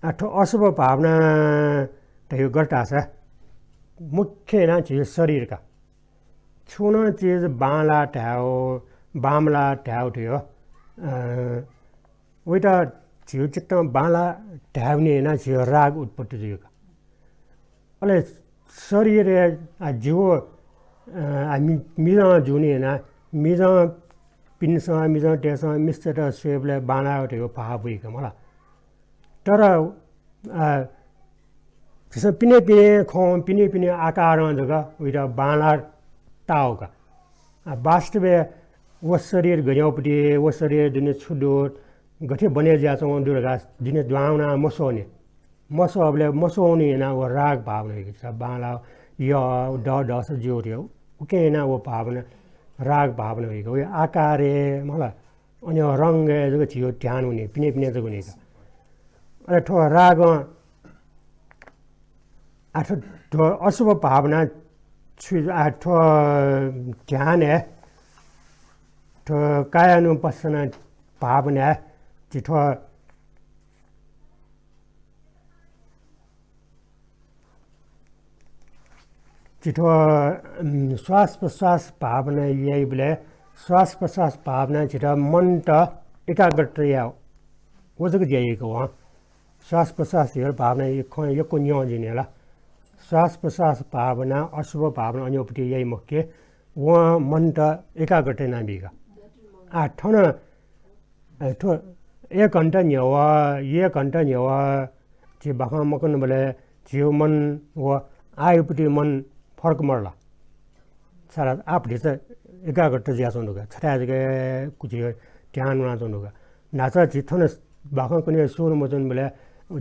आ, थ्व अशुभ भावना धयो गथे धाःसा मुख्य यानाः झीगु शरीर का। छुं नं चिज बांलाः धायेगु, बांमलाः धायेगु धयो, अ, वइत झीगु चित्तं बांलाः धायेगुलिं यानाः झीगु राग उत्पत्ति जुइ का। अले शरीरय्, आ, जिगु, अ, आ, मि-, मिजं जूगुलिं यानाः मिजंपिन्सं, मिजंतय्सं मिस्तय्त स्वयेबलय् बांलाः धयो भाव वइ का मला। तर, अ, झीसं पिने पिने खं, पिने पिने आकारं जक वइत बांलाः ताः का। आ, वास्तवय् व शरीर गज्याःगु पति, व शरीर दुने छु दु, गथे बने जुयाच्वंगु दु धकाः दुने दुहां वनाः मस्वःनि। मस्वःबलय् मस्वःगुलिं यानाः व राग भावना वइ का। बांलाः, यः, दःदःसा ज्यू धयो। उके यानाः व भावना, राग भावना वइ का। व आकारय् मला, अन्यो रंगय् जक झीगु ध्यान वनी, पिने पिने जक वनी का। अले थ्व रागं, आ, थ्व, थ्व अशुभ भावना छु, आ, थ्व ध्यानय्, थ्व कायानुपस्सना भावनाय् झी थ्व झी थ्व, उम्, श्वास प्रश्वास भावना याइबलय् श्वास प्रश्वास भावनां झीत मनत एकाग्रता यायेगु। व जक ज्या याइगु वं। श्वास प्रश्वास धयो भावना य-, खँ यक्व न्यं जुइ नि ला। श्वास प्रश्वास भावना, अशुभ भावना अन्योपट्टि याइ मखु कि, वं मनत एकाग्रता यानाबी का। आ, थन ए, थ्व एक घण्टा न्ह्यः, एक घण्टा न्ह्यः झी बाखं मकंबलय् झीगु मन व आःयापट्टि मन फरक मदु ला। सारा आः भतिचा एकाग्रता जुयाच्वंगु दु का। छथाय् जक झीगु ध्यान वनाच्वंगु दु का। न्हाचः झी थन बाखं कने सुरु मच्वंबलय्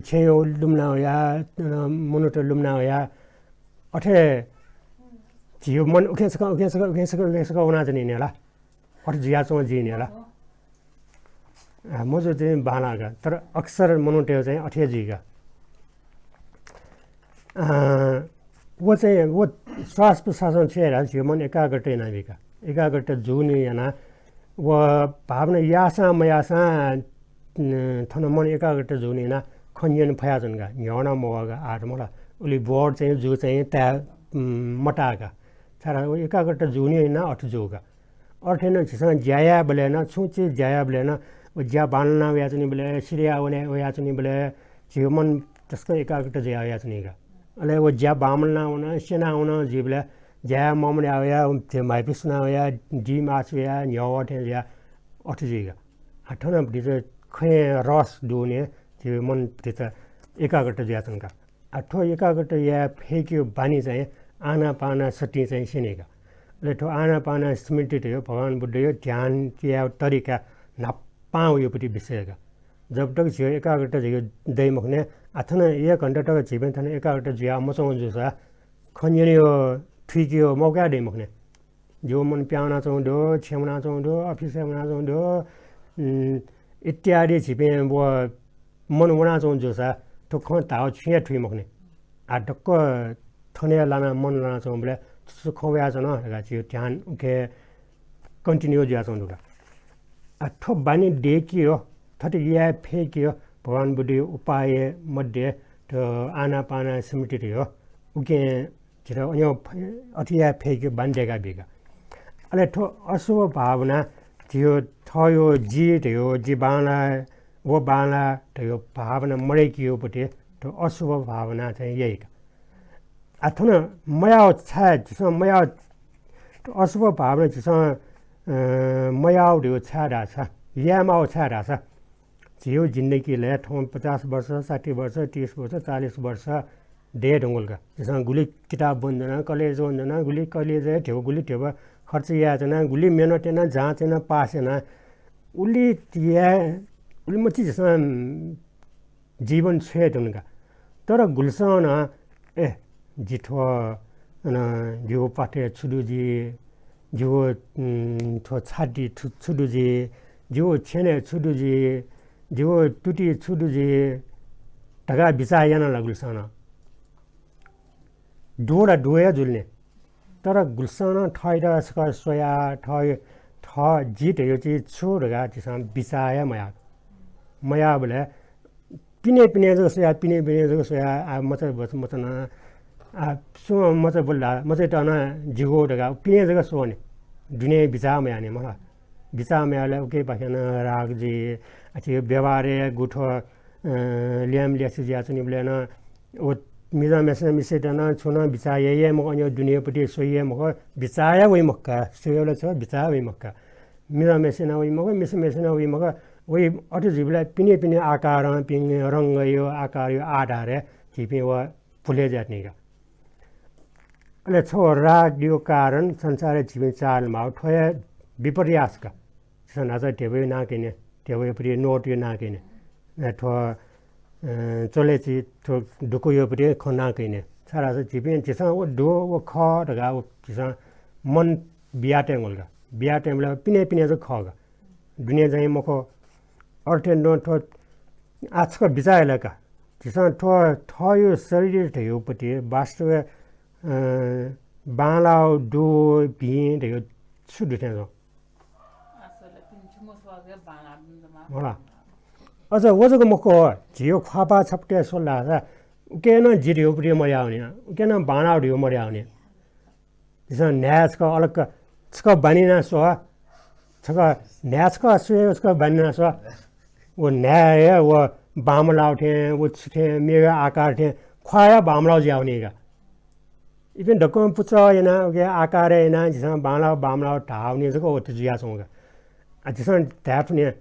छेँय् लुमना वया, अ, मनूत लुमना वया, अथे झीगु मन उखें छकः, उखें छकः, उखें छकः, उखें छकः वनाच्वनी नि ला। अथे जुयाच्वं जुइ नि ला। आ, मजू चाहिँ बांलाः का, तर अक्सर मनूतय् चाहिँ अथे जुइ का। अ, व चाहिँ, व श्वास प्रश्वासं छु याइ धाःसा झीगु मन एकाग्रता यानाबी का। एकाग्रता जूगुलिं यानाः व भावना याःसां मयाःसां, अ, थन मन एकाग्रता जूगुलिं यानाः खँ न्यने फयाच्वन का। न्ह्यः नं मवः का, आः नं मला। उलि बोर चाहिँ जू चाहिँ ताये, उम्, मताः का। छाय् धाःसा व एकाग्रता जूगुलिं नं अथे जू का। अथे नं झीसं ज्या यायेबलय् नं, छुं चिज ज्या यायेबलय् नं, व ज्या बांलाना वयाच्वनीबलय्, सिधया वने-, वयाच्वनीबलय् झीगु मन तसकं एकाग्रता जुया वयाच्वनी का। अले व ज्या बांमलाना वन, स्यना वन जुइबलय् ज्या याये ममन याः वया, झी म्हाइपि सुना वया, दी मासु वया, न्ह्यः वः थें जुया, अथे जुइ का। आ, थन भतिचा खँय् रस दुने झीगु मन भतिचा एकाग्रता जुयाच्वन का। आ, थ्व एकाग्रता याये फय्केगु बानी चाहिँ आनापाना सतिं चाहिँ स्यनी का। अले थ्व आनापाना स्मृति धयो भगवान बुद्धयो ध्यान याये तरिका न्हापां वयोपति विषय का। जब तक झीगु एकाग्रता झीगु दइ मखुने, आ, थन एक घण्टा तक झीपिं थन एकाग्रता जुया मच्वं जूसा खँ न्यनेयो, थुइकेयो मौका दइ मखुने। जिगु मन प्याहां वनाच्वं दु, छेँय् वनाच्वं दु, अफिसय् वनाच्वं दु, उम्, इत्यादि झीपिं व मन वनाच्वं जूसा थ्व खँ धाःगु छुं हे थुइ मखुनि। आ, दक्व थन हे लानाः मन लानाच्वंबलय् छु छु खँ वयाच्वन धकाः झीगु ध्यान उखे continue जुयाच्वं दु का। आ, थ्व बानी दय्केयो, थथे याये फय्केयो भगवान बुद्धया उपाय मध्ये थ्व आनापाना स्मृति धयो उकें झीत अन्यो फ-, अथे याये फय्केयो बानी दय्का बी का। अले थ्व अशुभ भावना झीयो थःयो जि धयो, जि बांला, व बांला धयो भावना मदय्केयो पति थ्व अशुभ भावना चाहिँ याइ का। आ, थन मयाः छाय् झीसं मयाः, अशुभ भावना झीसं, अ, मयाः धयो छाय् धाःसा, याये माः छाय् धाःसा, झीयो जिन्दगीलय् थौं पचास वर्ष, साठी वर्ष, तीस वर्ष, चालीस वर्ष दये धुंकल का। झीसं गुलि किताब ब्वनाच्वना, कलेज वनाच्वना, गुलि कलेजय् ध्यबा, गुलि ध्यबा खर्च यानाच्वना, गुलि मेहनत याना, जाँच याना, पास याना, उलि याये, उलिमछि झीसं जीवन छ्वये धुन का। तर गुलिसं नं, ए, जि थ्व, अन, जिगु प्वाथय् छु दु जि, जिगु, उम्, थ्व छाति छु, छु दु जि, जिगु छेनय् छु दु जि, जिगु तुतिइ छु दु जि धकाः बिचाः याना ला गुलिसं नं? दु ला दु हे जुल नि। तर गुलिसं नं थःयात छकः स्वयाः, थः, थः जि धयो चिज छु धकाः झीसं बिचाः हे मयाः। मयाःबलय् पिने पिने जक स्वयाः, पिने पिने जक स्वयाः, आ, मचा बच-, मचा नं, आ, सुं मचा बुल ला, मचायात नं जिगु धकाः पिने जक स्वःनि। दुने बिचाः मयाःनि मला। बिचाः मयाःबलय् उकिपाखें नं राग जुइ, अथे व्यवहारय् गुथ्व, अ, ल्याय्म्ह ल्यासे जुयाच्वनीबलय् नं व मिजंम्हेसिनं मिसायात नं छुं नं बिचाः याइ हे मखु, अन्यो दुनेपट्टि स्वइ हे मखु, बिचाः हे वइ मखु का, स्वयेबलय् छकः बिचाः वइ मखु का। मिजंम्हेसिनं वइ मखु, मिसाम्हेसिनं वइ मखु, वइ अथे जुइबलय् पिने पिने आकारं, पिने रंगयो, आकारयो आधारय् झीपिं व भुले जुयाच्वनी का। अले छगू रागयो कारण संसारय् झीपिं चाःहिला माःगु थ्व हे विपर्यास का। झीसं न्हाचः ध्यबाया नां कयानि, ध्यबायापट्टि नोटया नां कयानि। अ, थ्व, अ, चलेचि थ्व दुःखयोपट्टि खँ नां कयानि। छाय्धाःसा झीपिं, झीसं व दु, व खः धकाः व झीसं मन बियातयेगु का। बियातयेबलय् पिने पिने जक खः का। दुने चाहिँ मखु। अथे नं थ्व आः छकः बिचाः याये का। झीसं थ्व थःयो शरीर धयोपट्टि वास्तवय्, अ, बांलाः दु, भिं धयो छु दु थें च्वं? अझ व जक मखु, झीयो ख्वाःपाः छपटय् स्वल धाःसा उके नं जि धयोपट्टि मदयावनी, उके नं बांलाः धयो मदयावनी। झीसं न्हाय् छकः अलग छकः बानी याना स्व, छकः न्हाय् छकः स्वये, छकः बानी याना स्व। व न्हाय् हे व बांमलाः थें, व छु थें, मेगु आकार थें ख्वाः हे बांमलाः जुयावनी का। इपिं दक्वं पुचः यानाः उके आकार यानाः झीसं बांलाः बांमलाः धाःवनी जक व थथे जुयाच्वं का। आ, झीसं धायेफुनि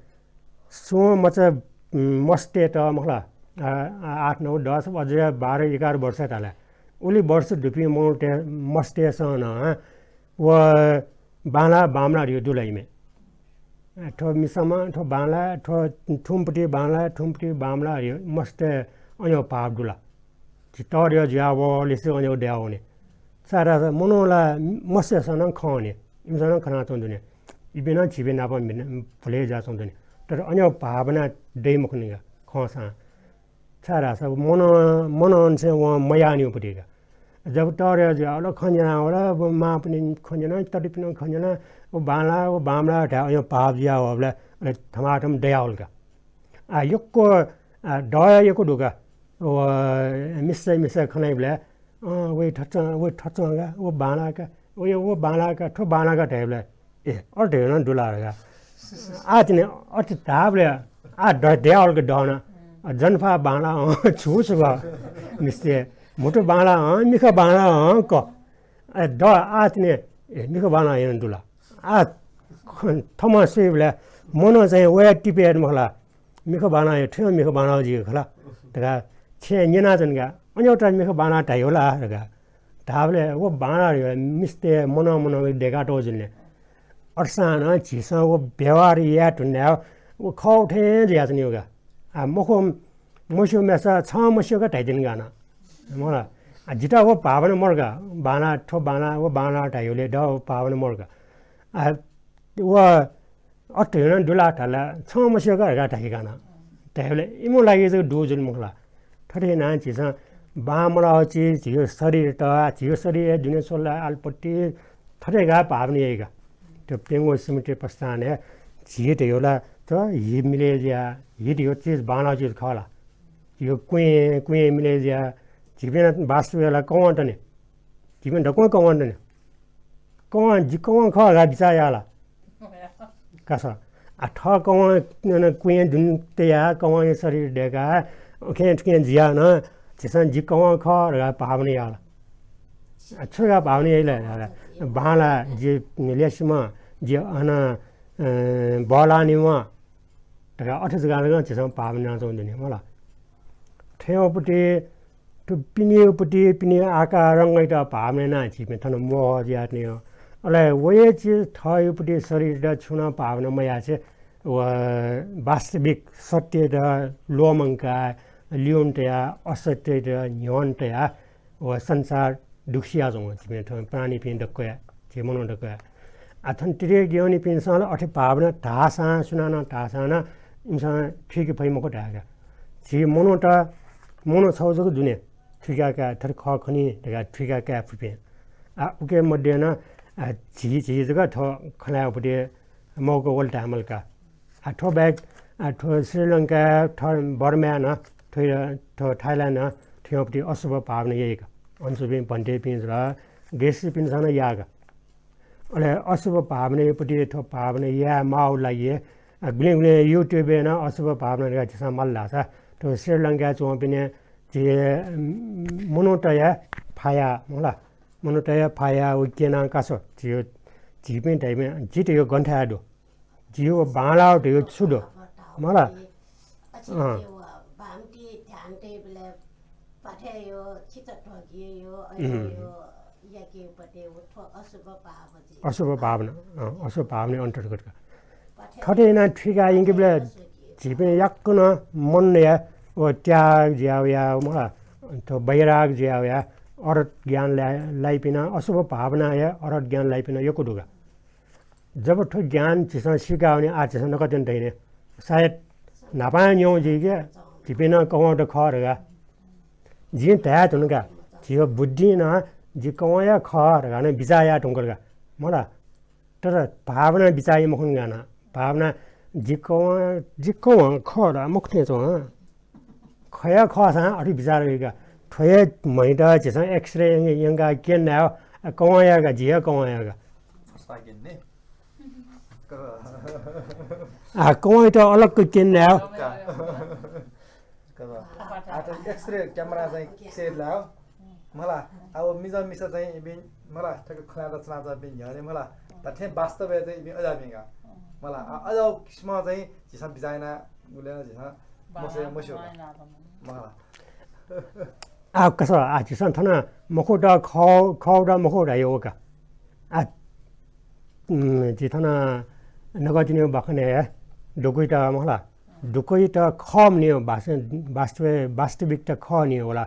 सुं मचा, उम्, मस्तय्त मखु ला, आ, आ, आठ, नौ, दस, अझ बाह्र, एघार वर्ष धाल। उलि वर्ष दुपिं मनूतय्, मस्तय्सं नं व बांलाः बांमलाः धयो दु ला इमे। आ, थ्व मिसाम्ह, थ्व बांलाः, थ्व थुमपट्टि बांलाः, थुमपट्टि बांमलाः धयो मस्तय् अन्यो भाव दु ला। झी तःधयो जुयावःलिसे अन्यो दयावनी। छाय्धाःसा मनू ला मस्तय्सं नं खं नि, इमिसं नं खनाच्वं दु नि। इपिं नं झीपिं नाप मिन-, भुले जुयाच्वं दु नि। तर अन्यो भावना दइ मखुनि का खंसां। छाय्धाःसा मन, मनंनिसें वं मयाःनिपट्टि का। जब तःधयो जुयावल, खँ न्यनावल, व मांपिनि खँ न्यन, ततापिनि खँ न्यन, व बांलाः, व बांमलाः धाये अन्यो भाव जुयावःबलय् अले थमाथम दयावल का। आ, यक्व, आ, दया यक्व दु का। व मिसा मिसा खनाइबलय्, अँ, वइ थच्वं, वइ थच्वं का, व बांलाः का, व, व बांलाः का, थ्व बांलाः का धाइबलय्, ए, अथे धयागु नं दु ला धकाः। आः तिनि अथे धाःबलय् आः द-, दयावल का दः नं। अ, जन्फा बांलाः, अँ, छु छु का, मिस्ते, म्हुतु बांलाः, अँ, मिखा बांलाः, अँ, का। अ, दः, आः तिनि, ए, मिखा बांलाः हे नं दु ला। आः ख-, थःम्हं स्वइबलय् मनं चाहिँ वया टिपे यात मखु ला। मिखा बांलाः हे, थ्व मिखा बांलाः जुइ खला धकाः छेँय् न्यनाच्वन का। अन वयात मिखा बांलाः धाइ होला धकाः धाःबलय् व बांलाः धयागु मिस्ते मनं मनं दय्कातःगु जुल नि। अथेसां नं झीसं व व्यवहार याये धुन धाःसा व खः थें जुयाच्वनीगु का। आ, मखु, मस्यू मेसा छं मस्यू का धाइतिनि का नं। मखु ला। आ, जितः व भावना मरु का। बांलाः, थ्व बांलाः, व बांलाः धाइबलय् दः व भावना मरु का। आ, व अथे धयागु नं दु ला धाल, छं मस्यू का धकाः धाइ का नं। धाइबलय् इमिगु लागि जक दु जुल मखु ला। थथे यानाः झीसं बांमलाःगु चिज, झीगु शरीरत, झीगु शरीरय् दुने स्वल ला आलपट्टि थथे धकाः भावना याइ का। थ्व प्यंगू स्मृति प्रस्थानय् झी धयागु ला थ्व हि मिले जुया, हि धयागु चिज बांलाःगु चिज खः ला। झीगु कुँय्, कुँय् मिले जुया, झीपिं वास्तवय् ला कवं तने। झीपिं दक्वं कवं तने। कवं, जि कवं खः धकाः बिचाः याः ला? का स। आ, थः कवं, अन, कुँय् दुने तयाः, कवंया शरीर दय्काः, उखें थुखें जुयाः नं झीसं जि कवं खः धकाः भावना याः ला? आ, छु धकाः भावना याइ ला? बांलाः, जि ल्यासेम्ह, जि अन, अ, बल्लाःनिम्ह धकाः अथे जक नं झीसं भावना यानाच्वंगु दु नि, मखु ला। थ्वयागुपट्टि, थ्व पिनेगुपट्टि, पिने आकार रंगयात भावना यानाः झीपिं थन मोह जुयाच्वनीगु। अले व हे चिज थःगुपट्टि शरीरत छुं नं भावना मयासें व वास्तविक सत्ययात ल्वःमंकाः, ल्यूने तयाः, असत्ययात न्ह्यःने तयाः व संसार दुःख सियाच्वंगु झीपिं थ्व प्राणीपिं दक्वया, झी मनू दक्वया। आ, थन तिर्यक यःनिपिन्सं ला अथे भावना धाःसां, सुनानं धाःसां नं इमिसं थुइके फइ मखु धायेका। झी मनूत, मनू छगू जक दुने थुइका काये, थथे खः खनी धकाः थुइका काये फुपिं। आ, उके मध्ये नं, आ, झी, झी जक थ्व खँ ल्हायेगुपट्टि मौका वल धायेमाल का। आ, थ्व बाहेक, आ, थ्व श्रीलंका, थ्व बर्माय् नं, थ्व, थ्व थाइल्याण्ड नं, थ्वयागुपट्टि अशुभ भावना याइ का। अन च्वंपिं भन्तेपिं जुल, गृहस्थीपिन्सं नं याः का। अले अशुभ भावनायागुपट्टि थ्व भावना याये माःगु लागि, आ, गुलिं गुलिं YouTube-य् नं अशुभ भावना धकाः झीसं माल धाःसा, थ्व श्रीलंकाय् च्वंपिं झी, उम्, मनूतया फाया, मखु ला, मनूतया फाया व क्यना कासः, झी, झीपिं धाइपिं, झी धयागु गन थाय् दु? झीगु बांलाःगु धयागु छु दु? मखु ला? अँ। अशुभ भावना, अँ, अशुभ भावना अन्तर्गत का। थथे यानाः थुइका यंकेबलय् झीपिं याक्क नं मनया व त्याग जुया वया, मखु ला, थ्व वैराग जुया वया, अरहत ज्ञान लाइ-, लाइपिं नं, अशुभ भावनाया अरहत ज्ञान लाइपिं नं यक्व दु का। जब थ्व ज्ञान झीसं सीका वनी, आः झीसं नकतिनि धइने। सायद न्हापां न्यं जुइके झीपिं नं कवंत खः धकाः। जिं धाये धुन का, झीगु बुद्धिं नं जि कवंया खः धकाः नं बिचाः याये धुंकल का। मखु ला, तर भावना बिचाः याइ मखुनि का नं। भावना जि कवं, जि कवं खः ला मखु थें च्वं। खया खःसां अथे बिचाः याइ का। थ्व हे म्हयात झीसं X-ray यंकाः क्यने धायेगु, आ, कवंया का, जि हे कवंया का। आ, कवंयात अलग क्यने धायेगु। आ, त X-ray camera चाहिँ किसय् लाः, मखु ला। आ, व मिजं मिसा चाहिँ इपिं, मखु ला, थ्व खँ ल्हानातःपिं न्ह्यःने, मखु ला, धात्थें वास्तवय् चाहिँ इपिं अज्याःपिं का, मखु ला। आ, अज्याःगु किसिमं चाहिँ झीसं बिचाः यानाः गुलि नं झीसं मस्यू, मस्यू का, मखु ला। आ, का स, आ, झीसं थन मखुत खः, खःत मखु धाइ का। आ, उम्, झी थन नकतिनि बाखनय् दुगुइत, मखु ला, दुगुइत खः मन्यं, वास-, वास्तव-, वास्तविकता खः मन्यं वल।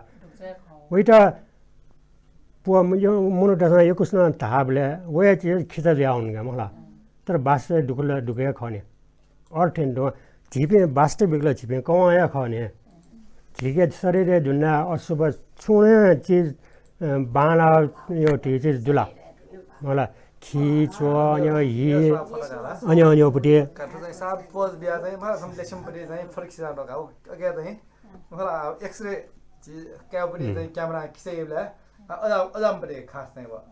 वइत प-, म-, यो मनूतय्सं यक्वसिनं धाःबलय् वया चिज खिचा जुयाः वन का, मखु ला। तर वास्तवय् दुगु ला दुगु हे खः नि। अथे थें तुं झीपिं वास्तविक ला झीपिं कवंया खः नि। झीके शरीरय् दुने अशुभ छुं नं चिज, अ, बांलाःगु धइगु चिज दु ला? मखु ला, खी, च्वः, अन्य हि, अन्य, अन्यपट्टि। का, थ्व चाहिँ साफ पोज बिया चाहिँ, मखु ला, सम लेसमपट्टि चाहिँ फरक सिद्धान्त का। अ, अके चाहिँ, मखु ला, X-ray झी कायेपट्टि चाहिँ camera खिचय् याइबलय्, अ, अज्याःम्ह, अज्याःम्हपट्टि खास चाहिँ व।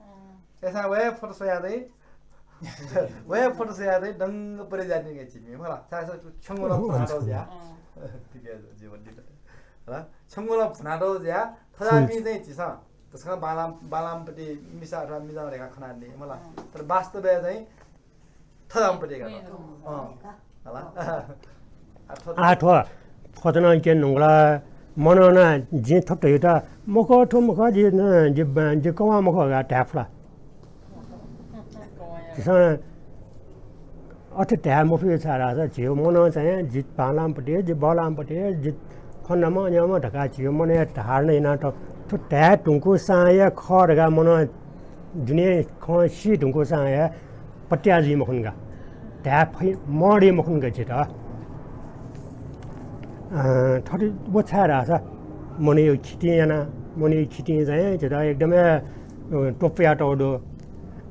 अय्‌सां वया फोटो स्वयाः चाहिँ, वया फोटो स्वयाः चाहिँ दंग परे ज्या निंके चिमी, मला। छाय्‌सा छंगु नं फुना दौ ज्या। ठीक है, जीवन दिल। हला, छंगु नं फुना दौ ज्या। थजापिं चाहिँ झीसं तसकं बांलाम, बांलामपट्टि मिसा अथवा मिजं धकाः खनादी, मला। तर वास्तवय् चाहिँ थजाम्पट्टि का। अँ। हला। आ, थ्व आः थ्व, थ्व नं क्यने धुंकल। मनं नं जिं थप धयागु मखु, थ्व मखु, जि, जि, जि कवं मखु धकाः धाये फु ला? झीसं अथे धाये मफु छाय्‌धाःसा झीगु मनं चाहिँ जि बांलामपट्टि, जि बल्लामपट्टि, जि फलानाम्ह, अज्याःम्ह धकाः झीगु मनय् धारणा यानातःगु, थ्व धाये धुंकूसां हे खः धकाः मनं दुने खँ सी धुंकूसां हे पत्याः जुइ मखुन का। धाये फइ, मदइ मखुन का झीत। अँ, थथे व छाय्‌धाःसा मनया खितिं याना, मनया खितिं चाहिँ झीत एकदमै, अ, त्वपुया तःगु दु।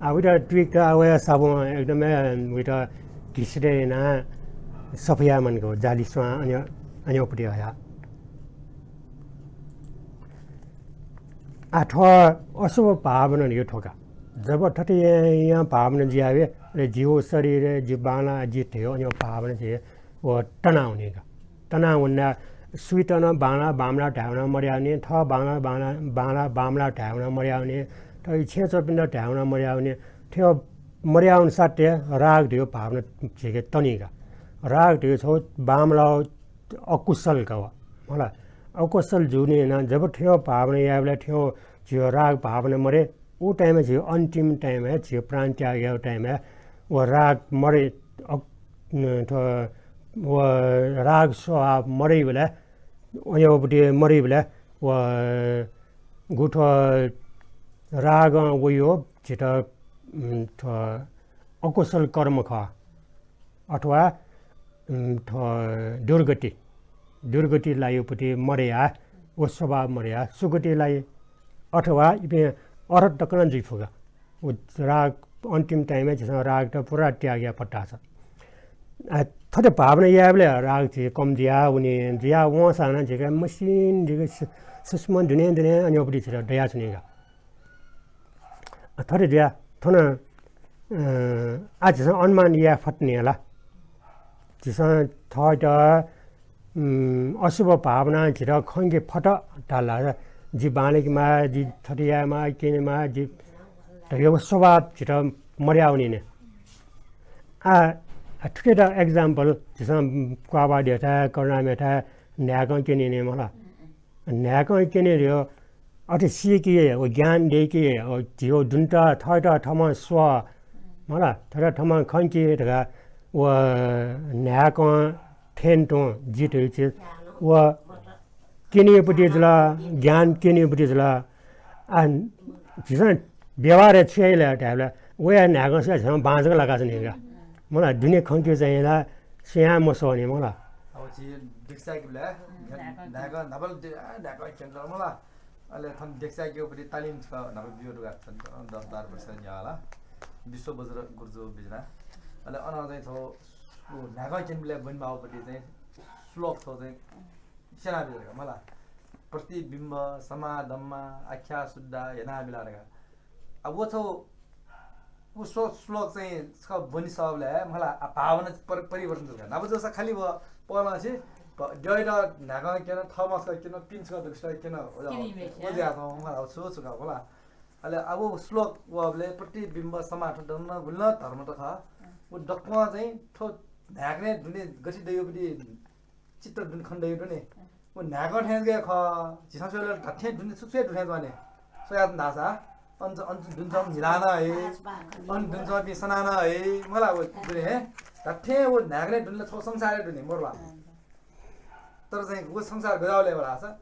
आ, वइत त्विक, आ, वया साबुं एकदमै, अ, वइत घिसित याना सफा याये मानि का, जालि स्वां अन्य, अन्यपट्टि हया। आ, थ्व अशुभ भावना धइगु थ्व का। जब थथे यां, यां भावना जुयावये, अले जिगु शरीर, जि बांला, जि धयागु अन्य भावना जि व तनावनी का। तनावना सुइत नं बांला, बांमला धायेवं नं मदयावनी, थः बांला, बांला, बांला, बांमला धायेवं नं मदयावनी, थः छेँय् च्वंपिन्त धायेवं नं मदयावनी, थ्व मदयावंसाथं राग धयागु भावना झीके तनी का। राग धयागु छगू बांमलाः अकुशल का व, मला। अकुशल जूगुलिं यानाः जब थ्व भावना यायेबलय् थ्व झीगु राग भावना मरे, उ time-य् झीगु अन्तिम time-य् झीगु प्राण त्याग यायेगु time-य् व राग मरे, अक-, न-, थ्व, व राग स्वभाव मरेबलय्, वयोपट्टि मरेबलय् व गु थ्व रागं वयो झीत, उम्, थ्व अकुशल कर्म खः। अथवा, उम्, थ्व दुर्गति, दुर्गति लाइपट्टि मदया, व स्वभाव मदया, सुगति लाइ, अथवा इपिं अरहत तक नं जुइ फु का। व राग अन्तिम time-य् झीसं राग त पुरा त्याग याये फत धाःसा। आ, थथे भावना यायेबलय् राग झी कम जुया वनी, जुया वंसां नं झीके मसिन, झीके सु-, सूक्ष्म दुने दुने अन्यपट्टि झीत दयाच्वनी का। आ, थथे जुया थन, अ, आ, झीसं अनुमान याये फत नि हला। झीसं थःत, उम्, अशुभ भावनां झीत खंके फत धाल ला, जि बांलाकेमाः, जि थथे यायेमाः, क्यनेमाः, जि धयागु स्वभाव झीत मदयावनी नि। आ, आ, थुकियात example, झीसं क्वाःबहादुर धयाथाय्, करुणामय धयाथाय् न्हाय्कं क्यनी नि मला। न्हाय्कं क्यनी धयो, अथे सीकी, व ज्ञान दय्की, व झीगु दुनेत, थःत थःम्हं स्व, मला, थःत थःम्हं खंकी धकाः व न्हाय्कं थें तुं जित व क्यनीपट्टि जुल, ज्ञान क्यनीपट्टि जुल। आ, झीसं व्यवहारय् छु याइ ला धायेबलय्, वया न्हाय्कं स्वयाः झीसं बां जक लाकाच्वनी का। मला, दुने खंके चाहिँ ला स्वयां मस्वःनि मला। अब झी देख्साय्केबलय् न्हाय्कं न्हाय्कं न्हापां दे-, आ, न्हाय्कं क्यन मला। अले थन देख्साय्केगुपट्टि तालिम छकः न्हापा बियो दुगा थन दस बाह्र वर्ष न्ह्यः ला। विश्व वज्र गुरुजु बिज्याना। अले अन चाहिँ छगू न्हाय्कं क्यनीबलय् ब्वनेमाःगुपट्टि चाहिँ श्लोक छगू चाहिँ स्यनाबिल का मला। प्रतिबिम्ब समाधम्मा आख्या शुद्धा यनाबिला धकाः। अब व छगू उ श्लो-, श्लोक चाहिँ छकः ब्वने सःबलय् मला, आ, भावना पर-, परिवर्तन जुल का। न्हापा जूसा खालि व पलंसे प-, द्यःयात न्हाय्कं क्यन, थःम्हं छकः क्यन, पिने छकः दक्वसित क्यन, व, क्यनी मेस्या। व जुयाच्वं मला, व छु छु का मला। अले अब व श्लोक वःबलय् प्रतिबिम्ब समाधम्मा गुलिं धर्म त खः। व दक्वं चाहिँ थ्व न्हाय्कनय् दुने गथे दइगुपट्टि चित्र दुने खने दइगु दु नि। व न्हाय्कं थें जक खः। झीसं स्वयेबलय् धात्थें दुने छु स्वये दु थें च्वं नि। स्वयाच्वन धाःसा अन च-, अन दुने च्वंपिं म्हिलां नं हइ, अन दुने च्वंपिं सनां नं हइ, मला व दुने हे। धात्थें व न्हाय्कनय् दुने ला थ्व संसारय् दु नि, मरु ला। तर चाहिँ व संसार गज्याःगु लय् धाःसा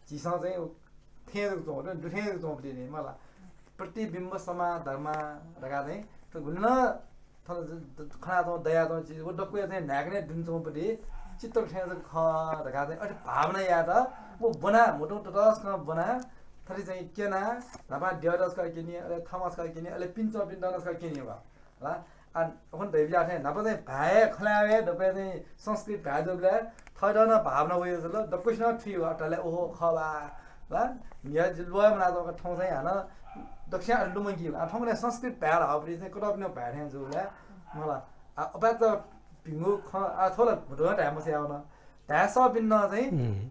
झीसं चाहिँ थें जक च्वं, दुथें जक च्वंपट्टि नि, मला। प्रतिबिम्ब समाधम्मा धकाः चाहिँ त गुलिं नं थन ज-, ज-, खनाच्वं, दयाच्वं चिज, व दक्वया चाहिँ न्हाय्कनय् दुने च्वंपट्टि चित्र थें जक खः धकाः चाहिँ अथे भावना यायेत व ब्वना, म्हुतुं ततसकं ब्वना, थथे चाहिँ क्यना, न्हापां द्यःयात छकः क्यनी, अले थःम्हं छकः क्यनी, अले पिने च्वंपिन्त नं छकः क्यनी व। ला, आ, अखुन धयाबिज्याःगु थें न्हापा चाहिँ भाय् खँ ल्हाये, दक्वया चाहिँ संस्कृति भाय् जूबलय् थःत नं भावना वये जुल, दक्वसिनं थुइ व, अले ओहो, खः बा, ला, म्हिगः जि ल्वय् मनातःगु थौं चाहिँ हानं दक्वस्यां लुमंकी। आ, थौंकन्हय् संस्कृत भाय् धाःगुपट्टि चाहिँ कतःपिनिगु भाय् थें जू ला, मला। आ, अपाय्‌चा भिंगु खँ, आ, थ्व ला भुतुं धाये मसः यावन। धाये सःपिन्त चाहिँ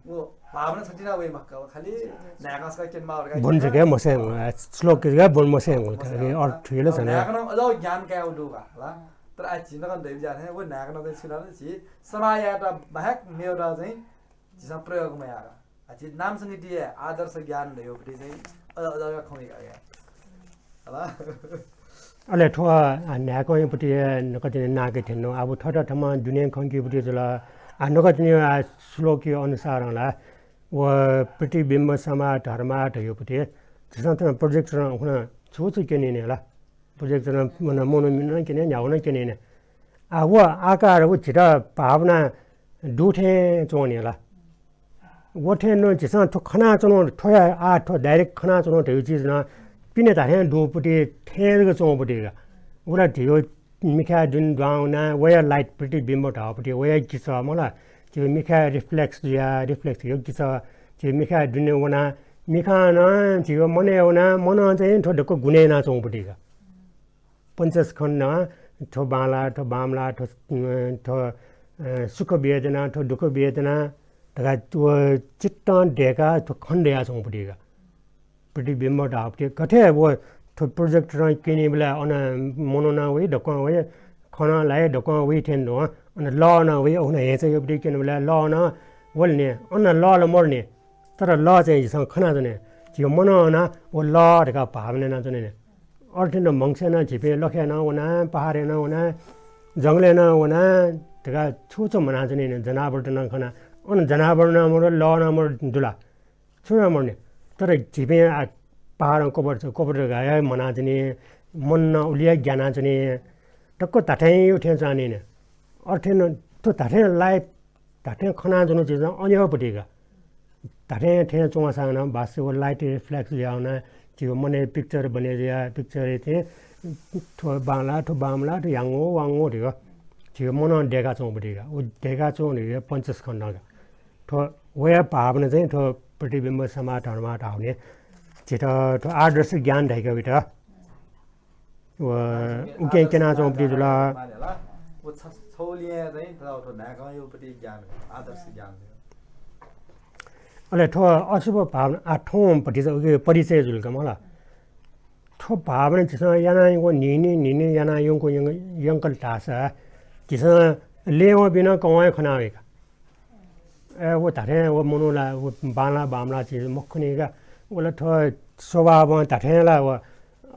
व भावना छतिना वइ मखु, खालि न्हाय्‌कं छकः क्यनेमाः धकाः बन जक मसय्, आ, श्लोक जक बन मसय्, मसय्, अर्थ थुइल छन। न्हाय्‌कं अझ ज्ञान कायेगु दु का, ला। तर आ, झी नकं दइबलय् चाहिँ व न्हाय्‌कं चाहिँ छु धाल, झी समाज यायेत बाहेक मेगु चाहिँ झीसं प्रयोग मयाः का। आ, झी नाम संगीतिया आदर्श ज्ञान धयागुपट्टि चाहिँ अझ, अझ खँ वइ का। हला। अले थ्व, आ, न्हाय्‌कंयागुपट्टि नकतिनि नाके थ्यन। अब थःत थम्हं दुने खंकीगुपट्टि जुल। आ, नकतिनि, आ, श्लोकया अनुसारं ला व प्रतिबिम्ब समा धर्मा धयागुपट्टि झीसं थन projector हुन छु छु क्यने नि ला। Projector नं मन, मनू मिन नं क्यने, न्ह्यागु नं क्यने नि। आ, व आकार व झीत भावना दु थें च्वने ला। व थें नं झीसं थ्व खनाच्वनु, थ्वया आ, थ्व direct खनाच्वनु धयागु चिज नं पिने धाथें दुपट्टि थें जक च्वंपट्टि का। व ला झीगु मिखाय् दुने दुहां वना, वया light प्रतिबिम्ब धाःपट्टि, वया किचः मला, झीगु मिखाय् reflex जुया, reflex धयागु किचः झीगु मिखाय् दुने वना, मिखां नं झीगु मनय् वना, मनं चाहिँ थ्व दक्व गुने यानाच्वंपट्टि का। पञ्चस्कन्धं थ्व बांला, थ्व बांमला, थ्व, अ, थ्व, अ, सुख वेदना, थ्व दुःख वेदना धकाः व चित्तं दय्काः थ्व खँ दयाच्वंपट्टि का। प्रतिबिम्ब धाःपट्टि गथे व थ्व projector क्यनीबलय् अन मनू नं वइ, दक्वं वइ, खँ नं ल्हाइ, दक्वं वइ थें तुं, अन लः नं वइ, अन हेँचः याःपट्टि क्यनीबलय् लः नं वल नि, अन लः ला मरु नि। तर लः चाहिँ झीसं खनाच्वने। झीगु मनं नं व लः धकाः भावना यानाच्वने नि। अथे नं मंगसय् नं झीपिं लखय् नं वना, पहाडय् नं वना, जंगलय् नं वना धकाः छु छु म्हनाच्वने नि, जनावरत नं खना। अन जनावर नं मरु, लः नं मरु दु ला? छुं नं मरु नि। तर झीपिं आ, पहाडं क्वपर, क्वपर धकाः हे म्हनाच्वने, मनं उलि हे ग्यानाच्वने। दक्व धाथें यु थें च्वने नि। अथे नं थ्व धाथें light धाथें खनाच्वनु चिजं अन्योपट्टि का। धाथें थें च्वंसां नं बास्से व light reflex जुयाः नं झीगु मनय् picture बने जुयाः picture थें थ्व बांला, थ्व बांमला, थ्व ह्याङ्गो, वाङ्गो धकाः झीगु मनं दय्काच्वंपट्टि का। व दय्काच्वंगु धकाः पञ्चस्कन्धं का। थ्व वया भावना चाहिँ थ्व प्रतिबिम्ब समा धर्मा धाःगु नि झीत थ्व आदर्श ज्ञान धयागु वइत। व उकिं क्यनाच्वंपट्टि जुल। माने ला, व छ-, छौलिया चाहिँ थ्व न्हाय्कं योपट्टि ज्ञान, आदर्श ज्ञान। अले थ्व अशुभ भावना, आ, थौं भतिचा उके परिचय जुल का मला। थ्व भावना झीसं याना यंगु न्हिं न्हिं, न्हिं न्हिं याना यंगु यंग-, यंकल धाःसा झीसं लेवं बिनं कवं हे खना वइ का। ए, व धाथें व मनू ला व बांला बांमला चिज मखु नि का। व ला थ्व स्वभावं धाथें ला व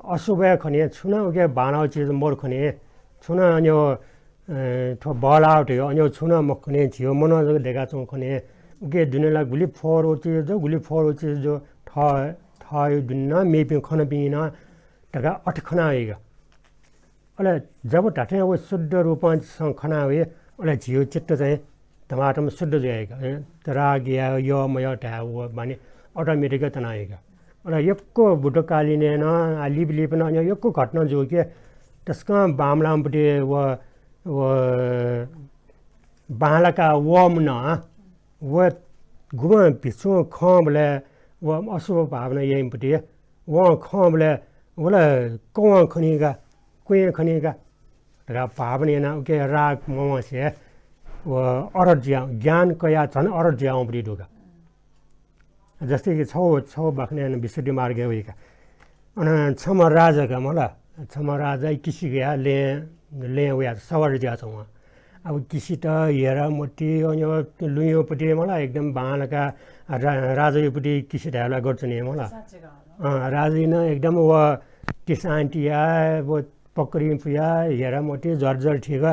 अशुभ हे खनी, छुं नं उके बांलाःगु चिज मरु खनी, छुं नं अन्यो, ए, थ्व बहलाःगु धयो अन्यो छुं नं मखु खनी, झीगु मनं जक दय्काच्वंगु खनी। उके दुने ला गुलि फोहोरगु चिज दु, गुलि फोहोरगु चिज दु, थः, थःगु दुने नं मेपिं खनापिं नं धकाः अथे खना वइ का। अले जब धाथें व शुद्ध रूपं झीसं खना वइ, अले झीगु चित्त चाहिँ धमाधम शुद्ध जुइ का। राग या यः मयः धाये व बानी automatic तना वइ का। अले यक्व बुद्धकालीनय् नं, आ, लिपा लिपा नं यक्व घटना जू कि तसकं बांमलाःम्हपट्टि व, व बांलाका वःम्ह नं व गुम्ह भिक्षुं खंबलय् व अशुभ भावना याइम्हपट्टि वं खंबलय् व ला कवं खनी का, क्वँय् खनी का धकाः भावना यानाः उके राग मवंसे व अरहत जुया, ज्ञान कयाः झन अरहत जुयावंपट्टि दु का। जस्तै कि छौ, छौ बाखनय् नं विशुद्धि मार्गय् वइ का। अन छम्ह राजा का मला, छम्ह राजा किसि गया लँय्, लँय् वया सवारी जुयाच्वं। अब किसित हेरा मति, अन्यो लुँयोपट्टि मला एकदम बांलाका रा-, राजायोपट्टि किसि धायेला गर्चुने मला। साँच्चै का। अँ, राजाइ नं एकदम व तिसां तिया, व पकरिं पुया, हेरा मति, जर जर ठीक,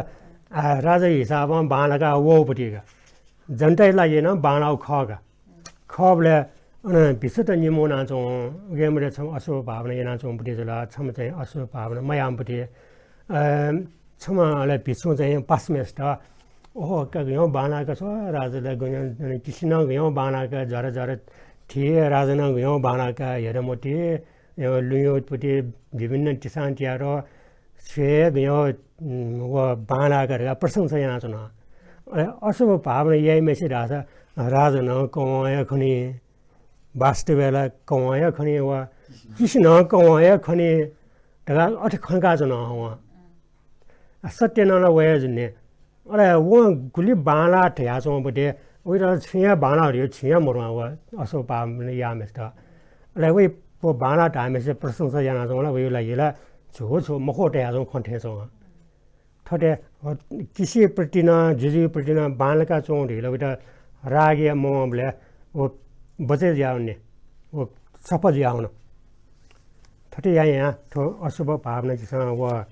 आ, राजा हिसाबं बांलाका वःपट्टि का। जनताया लागि नं बांलाउ खः का। खःबलय् अन भिक्षुत निम्ह वनाच्वं, उके मध्य छम्ह अशुभ भावना यानाच्वंपट्टि जुल, छम्ह चाहिँ अशुभ भावना मयाःम्हपट्टि। अ, छम्ह अले भिक्षुं चाहिँ पासाम्हय्सित, ओहो, का गय् बांलाका छ्व, राजा ला गय्, किसि नं गय् बांलाका, झर झर थी, राजा नं गय् बांलाका, हेरा मति, यो लुँयोपट्टि विभिन्न तिसां तियार छ्वय् गय्, उम्, व बांलाका धकाः प्रशंसा यानाच्वन। अले अशुभ भावना याइम्हय्सित धाःसा राजा नं कवं हे खनी, वास्तवय् ला कवं हे खनी व, किसिनं कवं हे खनी धकाः अथे खंकाच्वन हं वं। आ, सत्य नं ला वया जुने। अले वं गुलि बांलाः धयाच्वंबलय् वइत छुं हे बांलाः धयो, छुं हे मरुं व अशुभ पाप याःम्हेसित। अले वइ व बांलाः धाःम्हेसित प्रशंसा यानाच्वंबलय् वइ लागि ला छु छु मखु धयाच्वं खँ थें च्वं। थथे, अ, किसिप्रति नं, जुजुप्रति नं बांलाका च्वं धइगु ला वइत राग याये मवंबलय् व बचय् जुयावने, व सफा जुयावन। थथे यायां थ्व अशुभ भावना झीसं व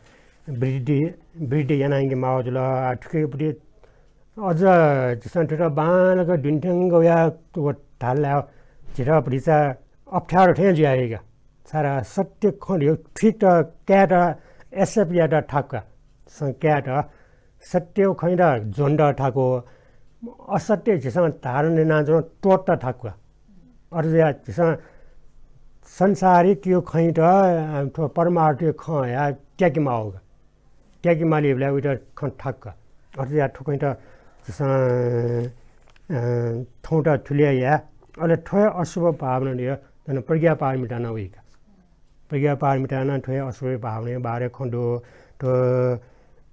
वृद्धि, वृद्धि यानाके माः जुल। आ, थुकिप्रति अझ झीसं थुइत बांलाक दुने थ्यंक वया व धाल ला झीत भतिचा अप्ठ्यारो थें जुयावइगु। सारा सत्य खँ धयो, थुइत कायेत, accept यायेत थाकु का। झीसं कायेत, सत्य खँयात ज्वनेत थाकु, असत्य झीसं धारण यानाच्वनेत त्वःतेत थाकु का। अथे जुयाः झीसं संसारिक खँयात, अ, थ्व परमार्थ खँया त्याके माःगु का। त्याके मालीबलय् वइत खँ थाकु का। अथे जुयाः थ्व खँयात झीसं, अ, थौंत थुलि हे याये। अले थ्व हे अशुभ भावना धयो, झन प्रज्ञा पारमिता नं वइ का। प्रज्ञा पारमिता नं थ्व हे अशुभ भावनाया बारे खँ दु। थ्व,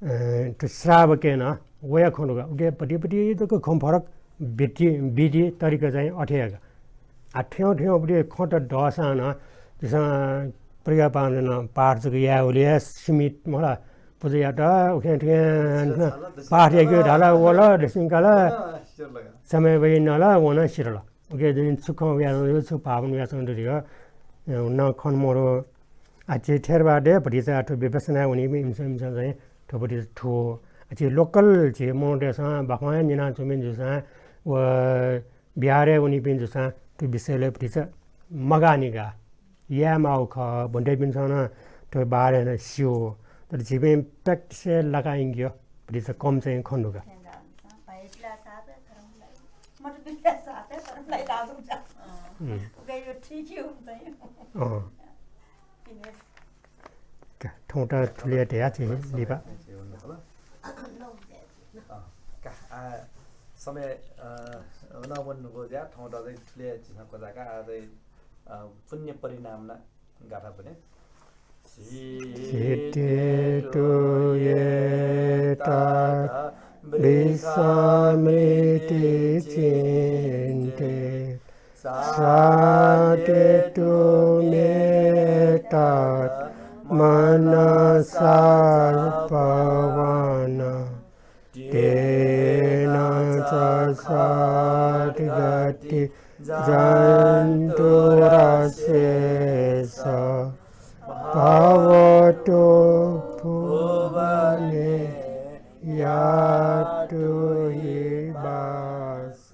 अ, थ्व श्रावकय् नं वया खँ दु का। उके भतिभति जक खँ फरक, विधि, विधि तरिका चाहिँ अथे हे का। आ, थ्यं थ्यं उपरि खँत दःसां नं झीसं प्रज्ञा पारमिता नं पाठ जक यायेबलय् हे सीमित मला। पुजा यात, उखें थुखें पाठ याके धाल, वल, दसिं काल, समय वइ नल, व नं सिधल। उके जुन छु खँ वयाच्वंगु दु, छु भावना वयाच्वंगु दु धयो, अ, नं खने मरु। आ, झी थेरवादय् भतिचा थ्व विपश्यनाय् वनीपिं इमिसं, इमिसं चाहिँ थ्व भतिचा थ्व। आ, झी local झी मनूतय्सं बाखं हे न्यनाच्वंपिं जूसां व बिहारय् वनीपिं जूसां थ्व विषयलय् भतिचा मगाःनि का। याये माःगु खः, भन्तेपिन्सं नं थ्व बारे नं स्यू। तर झीपिं practice हे लाका यंकियो, भतिचा कम चाहिँ खँ दु का। अँ। का, थौंत थुलि हे धया थें लिपा। अँ, का, आ, समय, अ, नं वने धुंकूगु जुयाः थौंत चाहिँ थुलि हे झीसं क्वचाय्का, आ, चाहिँ, अ, पुण्य परिणाम नं गाथा बने। सिद्धि तु एतद् विषमिति चिन्ते। साधितुमेतत् मनसा पवन। तेन च सद्गति जन्तुरशेष। भवतु भुवने यातु हि वास।